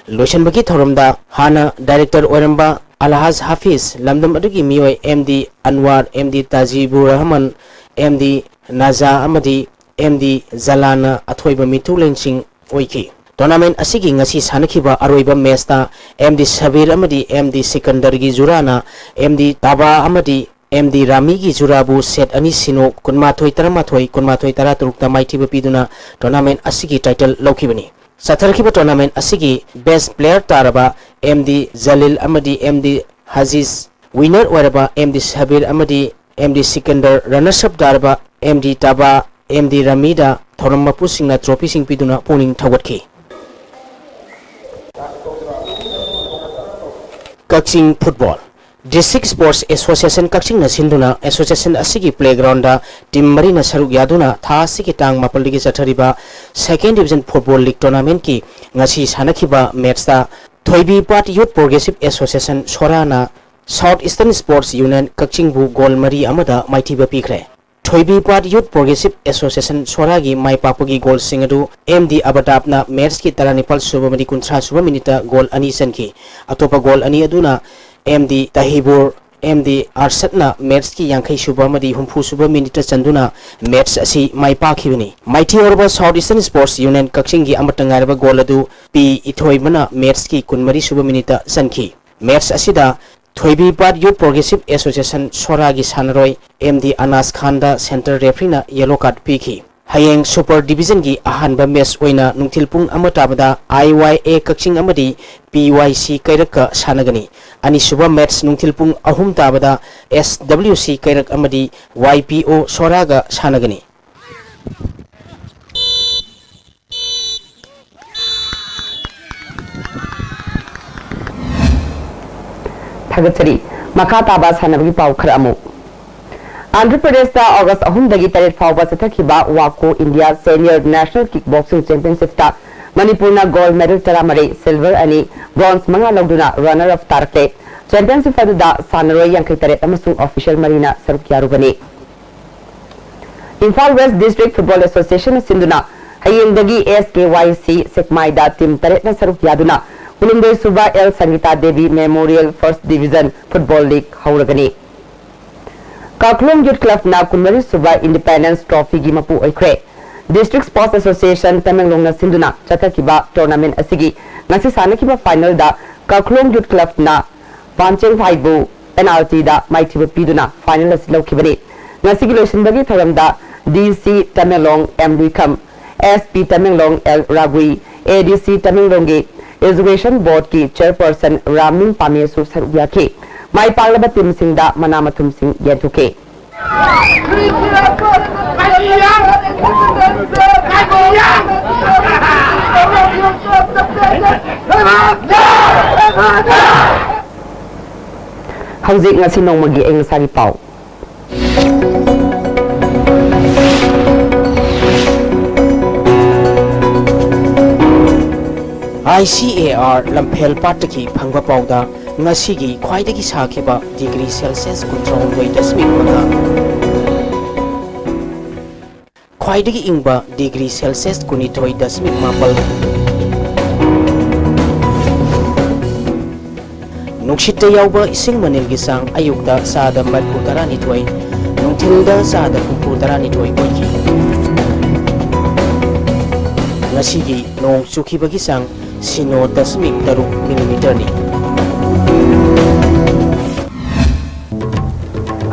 ꯂꯣꯏꯁꯤꯟꯕꯒꯤ ꯊꯧꯔꯝꯗ ꯍꯥꯟꯅ director ꯑꯣꯏꯔꯝꯕ ꯑꯜꯍꯥꯖ ꯍꯥꯐꯤꯖ, ꯂꯝꯗꯝ ꯑꯗꯨꯒꯤ ꯃꯤꯑꯣꯏ M D Anwar, M D Tajibur Rahman, M D Naza ꯑꯃꯗꯤ ꯑꯦꯝ ꯗꯤ ꯖꯂꯥꯟꯅ ꯑꯊꯣꯏꯕ ꯃꯤꯊꯨꯂꯦꯟꯁꯤꯡ ꯑꯣꯏꯈꯤ꯫ Tournament ꯑꯁꯤꯒꯤ ꯉꯁꯤ ꯁꯥꯟꯅꯈꯤꯕ ꯑꯔꯣꯏꯕ matchꯇ ꯑꯦꯝ ꯗꯤ ꯁꯕꯤꯔ ꯑꯃꯗꯤ ꯑꯦꯝ ꯗꯤ ꯁꯤꯀꯟꯗꯔꯒꯤ ꯖꯨꯔꯥꯅ ꯑꯦꯝ ꯗꯤ ꯇꯥꯕꯥ ꯑꯃꯗꯤ ꯑꯦꯝ ꯗꯤ ꯔꯥꯃꯤꯒꯤ ꯖꯨꯔꯥꯕꯨ set ꯑꯅꯤ ꯁꯤꯅꯣ, ꯀꯨꯟꯃꯥꯊꯣꯏ ꯇꯔꯥꯃꯥꯊꯣꯏ, ꯀꯨꯟꯃꯥꯊꯣꯏ ꯇꯔꯥꯇꯔꯨꯛꯇ ꯃꯥꯏꯊꯤꯕ ꯄꯤꯗꯨꯅ tournament ꯑꯁꯤꯒꯤ title ꯂꯧꯈꯤꯕꯅꯤ꯫ ꯆꯠꯊꯔꯛꯈꯤꯕ tournament ꯑꯁꯤꯒꯤ best player ꯇꯥꯔꯕ ꯑꯦꯝ ꯗꯤ ꯖꯂꯤꯜ ꯑꯃꯗꯤ ꯑꯦꯝ ꯗꯤ ꯍꯖꯤꯖ, winner ꯑꯣꯏꯔꯕ ꯑꯦꯝ ꯗꯤ ꯁꯕꯤꯔ ꯑꯃꯗꯤ ꯑꯦꯝ ꯗꯤ ꯁꯤꯀꯟꯗꯔ, runners up ꯇꯥꯔꯕ ꯑꯦꯝ ꯗꯤ ꯇꯥꯕꯥ, ꯑꯦꯝ ꯗꯤ ꯔꯥꯃꯤꯗ ꯊꯧꯔꯝ ꯃꯄꯨꯁꯤꯡꯅ trophyꯁꯤꯡ ꯄꯤꯗꯨꯅ ꯄꯨꯛꯅꯤꯡ ꯊꯧꯒꯠꯈꯤ꯫ ꯀꯛꯆꯤꯡ ꯐꯨꯠꯕꯣꯜ꯫ District Sports Association ꯀꯛꯆꯤꯡꯅ ꯁꯤꯟꯗꯨꯅ association ꯑꯁꯤꯒꯤ playgroundꯗ team ꯃꯔꯤꯅ ꯁꯔꯨꯛ ꯌꯥꯗꯨꯅ ꯊꯥ ꯑꯁꯤꯒꯤ ꯇꯥꯡ ꯃꯥꯄꯜꯗꯒꯤ ꯆꯠꯊꯔꯤꯕ Second Division Football League Tournamentꯀꯤ ꯉꯁꯤ ꯁꯥꯟꯅꯈꯤꯕ matchꯇ ꯊꯣꯏꯕꯤ ꯄꯥꯠ Youth Progressive Association ꯁꯣꯔꯥꯅ South Eastern Sports Union ꯀꯛꯆꯤꯡꯕꯨ goal ꯃꯔꯤ ꯑꯃꯗ ꯃꯥꯏꯊꯤꯕ ꯄꯤꯈ꯭ꯔꯦ꯫ ꯊꯣꯏꯕꯤ ꯄꯥꯠ Youth Progressive Association ꯁꯣꯔꯥꯒꯤ ꯃꯥꯏ ꯄꯥꯛꯄꯒꯤ goalꯁꯤꯡ ꯑꯗꯨ ꯑꯦꯝ ꯗꯤ ꯑꯕꯇꯥꯞꯅ matchꯀꯤ ꯇꯔꯥꯅꯤꯄꯥꯜ ꯁꯨꯕ ꯑꯃꯗꯤ ꯀꯨꯟꯊ꯭ꯔꯥ ꯁꯨꯕ minuteꯇ goal ꯑꯅꯤ ꯆꯟꯈꯤ꯫ ꯑꯇꯣꯞꯄ goal ꯑꯅꯤ ꯑꯗꯨꯅ ꯑꯦꯝ ꯗꯤ ꯇꯍꯤꯕꯨꯔ, ꯑꯦꯝ ꯗꯤ ꯑꯥꯔꯁꯠꯅ matchꯀꯤ ꯌꯥꯡꯈꯩ ꯁꯨꯕ ꯑꯃꯗꯤ ꯍꯨꯝꯐꯨ ꯁꯨꯕ minuteꯇ ꯆꯟꯗꯨꯅ match ꯑꯁꯤ ꯃꯥꯏ ꯄꯥꯛꯈꯤꯕꯅꯤ꯫ ꯃꯥꯏꯊꯤꯍꯧꯔꯕ South Eastern Sports Union ꯀꯛꯆꯤꯡꯒꯤ ꯑꯃꯠꯇ ꯉꯥꯏꯔꯕ goal ꯑꯗꯨ ꯄꯤ ꯏꯊꯣꯏꯕꯅ matchꯀꯤ ꯀꯨꯟꯃꯔꯤ ꯁꯨꯕ minuteꯇ ꯆꯟꯈꯤ꯫ Match ꯑꯁꯤꯗ ꯊꯣꯏꯕꯤꯄꯥꯠ Youth Progressive Association ꯁꯣꯔꯥꯒꯤ ꯁꯥꯟꯅꯔꯣꯏ ꯑꯦꯝ ꯗꯤ ꯑꯅꯥꯁ ꯈꯥꯟꯗ center refereeꯅ yellow card ꯄꯤꯈꯤ꯫ ꯍꯌꯦꯡ Super Divisionꯒꯤ ꯑꯍꯥꯟꯕ match ꯑꯣꯏꯅ ꯅꯨꯡꯊꯤꯜ ꯄꯨꯡ ꯑꯃ ꯇꯥꯕꯗ I Y A ꯀꯛꯆꯤꯡ ꯑꯃꯗꯤ P Y C ꯀꯩꯔꯛꯀ ꯁꯥꯟꯅꯒꯅꯤ꯫ ꯑꯅꯤꯁꯨꯕ match ꯅꯨꯡꯊꯤꯜ ꯄꯨꯡ ꯑꯍꯨꯝ ꯇꯥꯕꯗ S W C ꯀꯩꯔꯛ ꯑꯃꯗꯤ Y P O ꯁꯣꯔꯥꯒ ꯁꯥꯟꯅꯒꯅꯤ꯫ ꯊꯥꯒꯠꯆꯔꯤ꯫ ꯃꯈꯥ ꯇꯥꯕ ꯁꯥꯟꯅꯕꯒꯤ ꯄꯥꯎ ꯈꯔ ꯑꯃꯨꯛ꯫ ꯑꯟꯙ꯭ꯔ ꯄ꯭ꯔꯗꯦꯁꯇ ꯑꯣꯒꯁ ꯑꯍꯨꯝꯗꯒꯤ ꯇꯔꯦꯠ ꯐꯥꯎꯕ ꯆꯠꯊꯈꯤꯕ ꯋꯥꯀꯣ ꯏꯟꯗꯤꯌꯥ ꯁꯦꯅꯤꯌꯔ ꯅꯦꯁꯅꯦꯜ ꯀꯤꯛ ꯕꯣꯛꯁꯤꯡ ꯆꯦꯝꯄꯤꯌꯟꯁꯤꯞꯇ ꯃꯅꯤꯄꯨꯔꯅ ꯒꯣꯜꯗ ꯃꯦꯗꯜ ꯇꯔꯥꯃꯔꯤ, ꯁꯤꯜꯚꯔ ꯑꯅꯤ, ꯕ꯭ꯔꯣꯟꯖ ꯃꯉꯥ ꯂꯧꯗꯨꯅ ꯔꯟꯅꯔ ꯑꯞ ꯇꯥꯔꯛꯂꯦ꯫ ꯆꯦꯝꯄꯤꯌꯟꯁꯤꯞ ꯑꯗꯨꯗ ꯁꯥꯟꯅꯔꯣꯏ ꯌꯥꯡꯈꯩ ꯇꯔꯦꯠ ꯑꯃꯁꯨꯡ ꯑꯣꯐꯤꯁꯤꯌꯦꯜ ꯃꯔꯤꯅ ꯁꯔꯨꯛ ꯌꯥꯔꯨꯕꯅꯤ꯫ ꯏꯝꯐꯥꯜ ꯋꯦꯁ ꯗꯤꯁꯇ꯭ꯔꯤꯛ ꯐꯨꯠꯕꯣꯜ ꯑꯦꯁꯣꯁꯤꯌꯦꯁꯟꯅ ꯁꯤꯟꯗꯨꯅ ꯍꯌꯦꯡꯗꯒꯤ S K Y C ꯁꯦꯛꯃꯥꯏꯗ ꯇꯤꯝ ꯇꯔꯦꯠꯅ ꯁꯔꯨꯛ ꯌꯥꯗꯨꯅ ꯀꯨꯟꯍꯨꯝꯗꯣꯏ ꯁꯨꯕ L Sangita Devi memorial first division football league ꯍꯧꯔꯒꯅꯤ꯫ ꯀꯥꯈꯂꯣꯡ ꯌꯨꯠ ꯀ꯭ꯂꯕꯅ ꯀꯨꯟꯃꯔꯤ ꯁꯨꯕ ꯏꯟꯗꯤꯄꯦꯟꯗꯦꯟꯁ ꯇ꯭ꯔꯣꯐꯤꯒꯤ ꯃꯄꯨ ꯑꯣꯏꯈ꯭ꯔꯦ꯫ ꯗꯤꯁꯇ꯭ꯔꯤꯛ ꯁ꯭ꯄꯣꯔꯠꯁ ꯑꯦꯁꯣꯁꯤꯌꯦꯁꯟ ꯇꯃꯦꯡꯂꯣꯡꯅ ꯁꯤꯟꯗꯨꯅ ꯆꯠꯊꯈꯤꯕ ꯇꯣꯔꯅꯥꯃꯦꯟꯠ ꯑꯁꯤꯒꯤ ꯉꯁꯤ ꯁꯥꯟꯅꯈꯤꯕ ꯐꯥꯏꯅꯦꯜꯗ ꯀꯥꯈꯂꯣꯡ ꯌꯨꯠ ꯀ꯭ꯂꯕꯅ ꯄꯥꯟꯆꯦꯡ ꯐꯥꯏꯕꯨ ꯄꯦꯅꯥꯜꯇꯤꯗ ꯃꯥꯏꯊꯤꯕ ꯄꯤꯗꯨꯅ ꯐꯥꯏꯅꯦꯜ ꯑꯁꯤ ꯂꯧꯈꯤꯕꯅꯤ꯫ ꯉꯁꯤꯒꯤ ꯂꯣꯏꯁꯤꯟꯕꯒꯤ ꯊꯧꯔꯝꯗ D C Tamenglong M Luikham, S P Tamenglong L Ragui, A D C ꯇꯃꯦꯡꯂꯣꯡꯒꯤ ꯑꯦꯖꯨꯀꯦꯁꯟ ꯕꯣꯔꯗꯀꯤ ꯆꯦꯌꯔꯄꯔꯁꯟ ꯔꯥꯝꯃꯤꯡ ꯄꯥꯃꯦꯁꯨ ꯁꯔꯨꯛ ꯌꯥꯈꯤ꯫ ꯃꯥꯏ ꯄꯥꯛꯂꯕ ꯇꯤꯝꯁꯤꯡꯗ ꯃꯅꯥ ꯃꯊꯨꯝꯁꯤꯡ ꯌꯦꯟꯊꯣꯛꯈꯤ꯫ ꯍꯧꯖꯤꯛ ꯉꯁꯤ ꯅꯣꯡꯃꯒꯤ ꯑꯏꯪ ꯑꯁꯥꯒꯤ ꯄꯥꯎ꯫ I C A R ꯂꯝꯐꯦꯜ ꯄꯥꯠꯇꯒꯤ ꯐꯪꯕ ꯄꯥꯎꯗ, ꯉꯁꯤꯒꯤ ꯈ꯭ꯋꯥꯏꯗꯒꯤ ꯁꯥꯈꯤꯕ ꯗꯤꯒ꯭ꯔꯤ ꯁꯦꯜꯁꯤꯌꯁ ꯀꯨꯟꯊ꯭ꯔꯥꯍꯨꯝꯗꯣꯏ ꯗꯁꯃꯤꯛ ꯃꯉꯥ, ꯈ꯭ꯋꯥꯏꯗꯒꯤ ꯏꯪꯕ ꯗꯤꯒ꯭ꯔꯤ ꯁꯦꯜꯁꯤꯌꯁ ꯀꯨꯟꯅꯤꯊꯣꯏ ꯗꯁꯃꯤꯛ ꯃꯥꯄꯜ, ꯅꯨꯡꯁꯤꯠꯇ ꯌꯥꯎꯕ ꯏꯁꯤꯡ ꯃꯅꯤꯜꯒꯤ ꯆꯥꯡ ꯑꯌꯨꯛꯇ ꯆꯥꯗ ꯃꯔꯤꯐꯨ ꯇꯔꯥꯅꯤꯊꯣꯏ, ꯅꯨꯡꯊꯤꯜꯗ ꯆꯥꯗ ꯍꯨꯝꯐꯨ ꯇꯔꯥꯅꯤꯊꯣꯏ ꯑꯣꯏꯈꯤ꯫ ꯉꯁꯤꯒꯤ ꯅꯣꯡ ꯆꯨꯈꯤꯕꯒꯤ ꯆꯥꯡ ꯁꯤꯅꯣ ꯗꯁꯃꯤꯛ ꯇꯔꯨꯛ ꯃꯤꯂꯤꯃꯤꯇꯔꯅꯤ꯫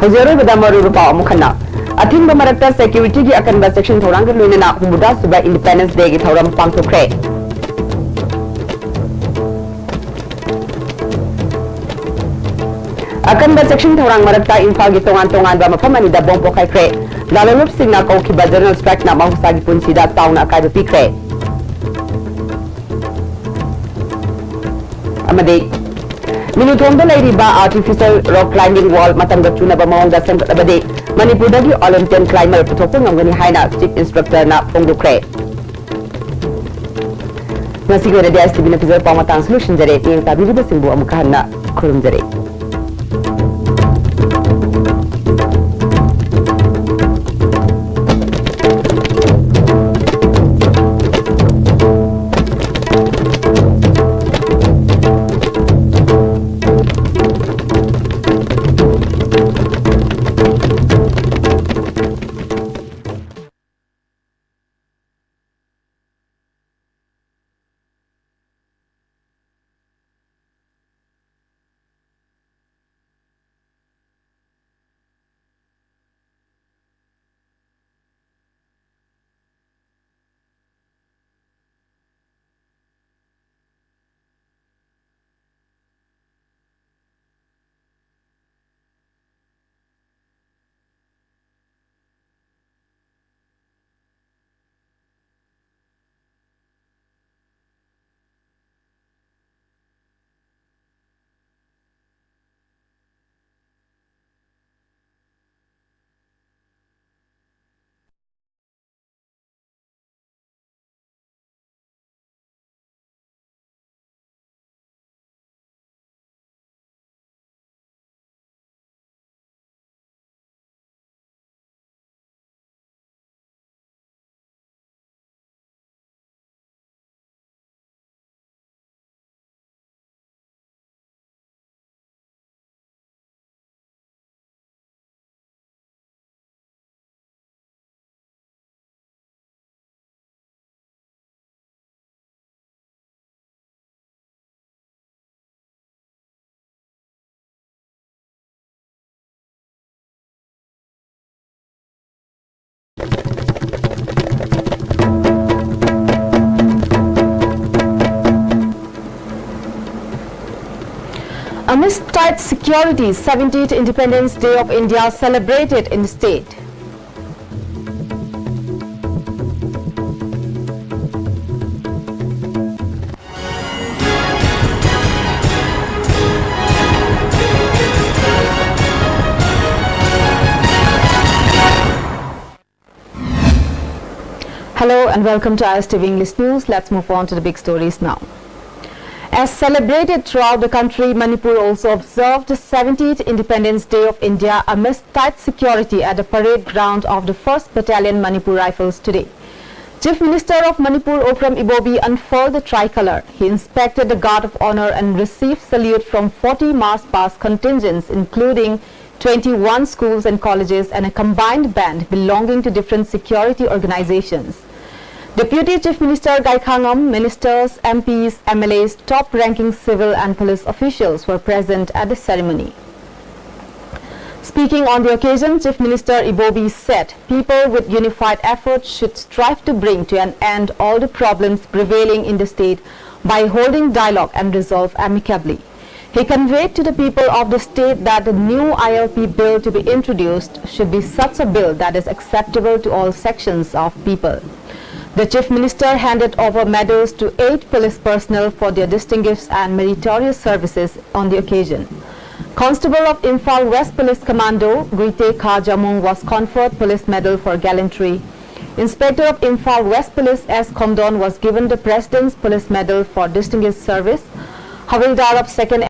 ꯍꯧꯖꯤꯛ ꯑꯔꯣꯏꯕꯗ ꯃꯔꯨꯑꯣꯏꯕ ꯄꯥꯎ ꯑꯃꯨꯛ ꯍꯟꯅ꯫ ꯑꯊꯤꯡꯕ ꯃꯔꯛꯇ ꯁꯦꯀ꯭ꯌꯨꯔꯤꯇꯤꯒꯤ ꯑꯀꯟꯕ ꯆꯦꯛꯁꯤꯟ ꯊꯧꯔꯥꯡꯒ ꯂꯣꯏꯅꯅ ꯍꯨꯝꯐꯨꯇꯔꯥ ꯁꯨꯕ ꯏꯟꯗꯤꯄꯦꯟꯗꯦꯟꯁ ꯗꯦꯒꯤ ꯊꯧꯔꯝ ꯄꯥꯡꯊꯣꯛꯈ꯭ꯔꯦ꯫ ꯑꯀꯟꯕ ꯆꯦꯛꯁꯤꯟ ꯊꯧꯔꯥꯡ ꯃꯔꯛꯇ ꯏꯝꯐꯥꯜꯒꯤ ꯇꯣꯉꯥꯟ ꯇꯣꯉꯥꯟꯕ ꯃꯐꯝ ꯑꯅꯤꯗ ꯕꯣꯝ ꯄꯣꯈꯥꯏꯈ꯭ꯔꯦ꯫ ꯂꯥꯂꯣꯡꯂꯨꯞꯁꯤꯡꯅ ꯀꯧꯈꯤꯕ ꯖꯦꯅꯔꯦꯜ ꯁ꯭ꯇ꯭ꯔꯥꯏꯛꯅ ꯃꯍꯧꯁꯥꯒꯤ ꯄꯨꯟꯁꯤꯗ ꯆꯥꯎꯅ ꯑꯀꯥꯏꯕ ꯄꯤꯈ꯭ꯔꯦ꯫ ꯑꯃꯗꯤ ꯃꯤꯅꯨꯊꯣꯡꯗ ꯂꯩꯔꯤꯕ ꯑꯥꯔꯇꯤꯐꯤꯁꯤꯌꯦꯜ ꯔꯣꯛ ꯀ꯭ꯂꯥꯏꯝꯕꯤꯡ ꯋꯥꯜ ꯃꯇꯝꯒ ꯆꯨꯅꯕ ꯃꯑꯣꯡꯗ ꯁꯦꯝꯒꯠꯂꯕꯗꯤ ꯃꯅꯤꯄꯨꯔꯗꯒꯤ ꯑꯣꯂꯤꯝꯄꯤꯌꯟ ꯀ꯭ꯂꯥꯏꯝꯕꯔ ꯄꯨꯊꯣꯛꯄ ꯉꯝꯒꯅꯤ ꯍꯥꯏꯅ ꯆꯤꯐ ꯏꯟꯁꯇ꯭ꯔꯛꯇꯔꯅ ꯐꯣꯡꯗꯣꯛꯈ꯭ꯔꯦ꯫ ꯉꯁꯤꯒꯤ ꯑꯣꯏꯅꯗꯤ ꯑꯦꯁ ꯇꯤ ꯚꯤꯅ ꯄꯤꯖꯕ ꯄꯥꯎ ꯃꯇꯥꯡꯁꯤ ꯂꯣꯏꯁꯤꯟꯖꯔꯦ꯫ ꯃꯤꯠꯌꯦꯡ ꯇꯥꯕꯤꯔꯤꯕꯁꯤꯡꯕꯨ ꯑꯃꯨꯛꯀ ꯍꯟꯅ ꯈꯨꯔꯨꯝꯖꯔꯤ꯫ Amidst tight security, seventeenth Independence Day of India celebrated in the state. Hello and welcome to I S T V English News. Let's move on to the big stories now. As celebrated throughout the country, Manipur also observed the seventeenth Independence Day of India amidst tight security at the parade ground of the first Battalion Manipur Rifles today. Chief Minister of Manipur Okram Ibobi unfurled the tricolour. He inspected the guard of honour and received salute from forty march past contingents, including twenty-one schools and colleges and a combined band belonging to different security organizations. Deputy Chief Minister Gaikhangam, ministers, M Ps, M L As, top-ranking civil and police officials were present at the ceremony. Speaking on the occasion, Chief Minister Ibobi said people with unified effort should strive to bring to an end all the problems prevailing in the state by holding dialogue and resolve amicably. He conveyed to the people of the state that the new I L P bill to be introduced should be such a bill that is acceptable to all sections of people. The Chief Minister handed over medals to eight police personnel for their distinguished and meritorious services on the occasion. Constable of Imphal West Police Commando, Guite Kha Jamung, was conferred Police Medal for gallantry. Inspector of Imphal West Police S Khomdon was given the President's Police Medal for distinguished service. Havildar of second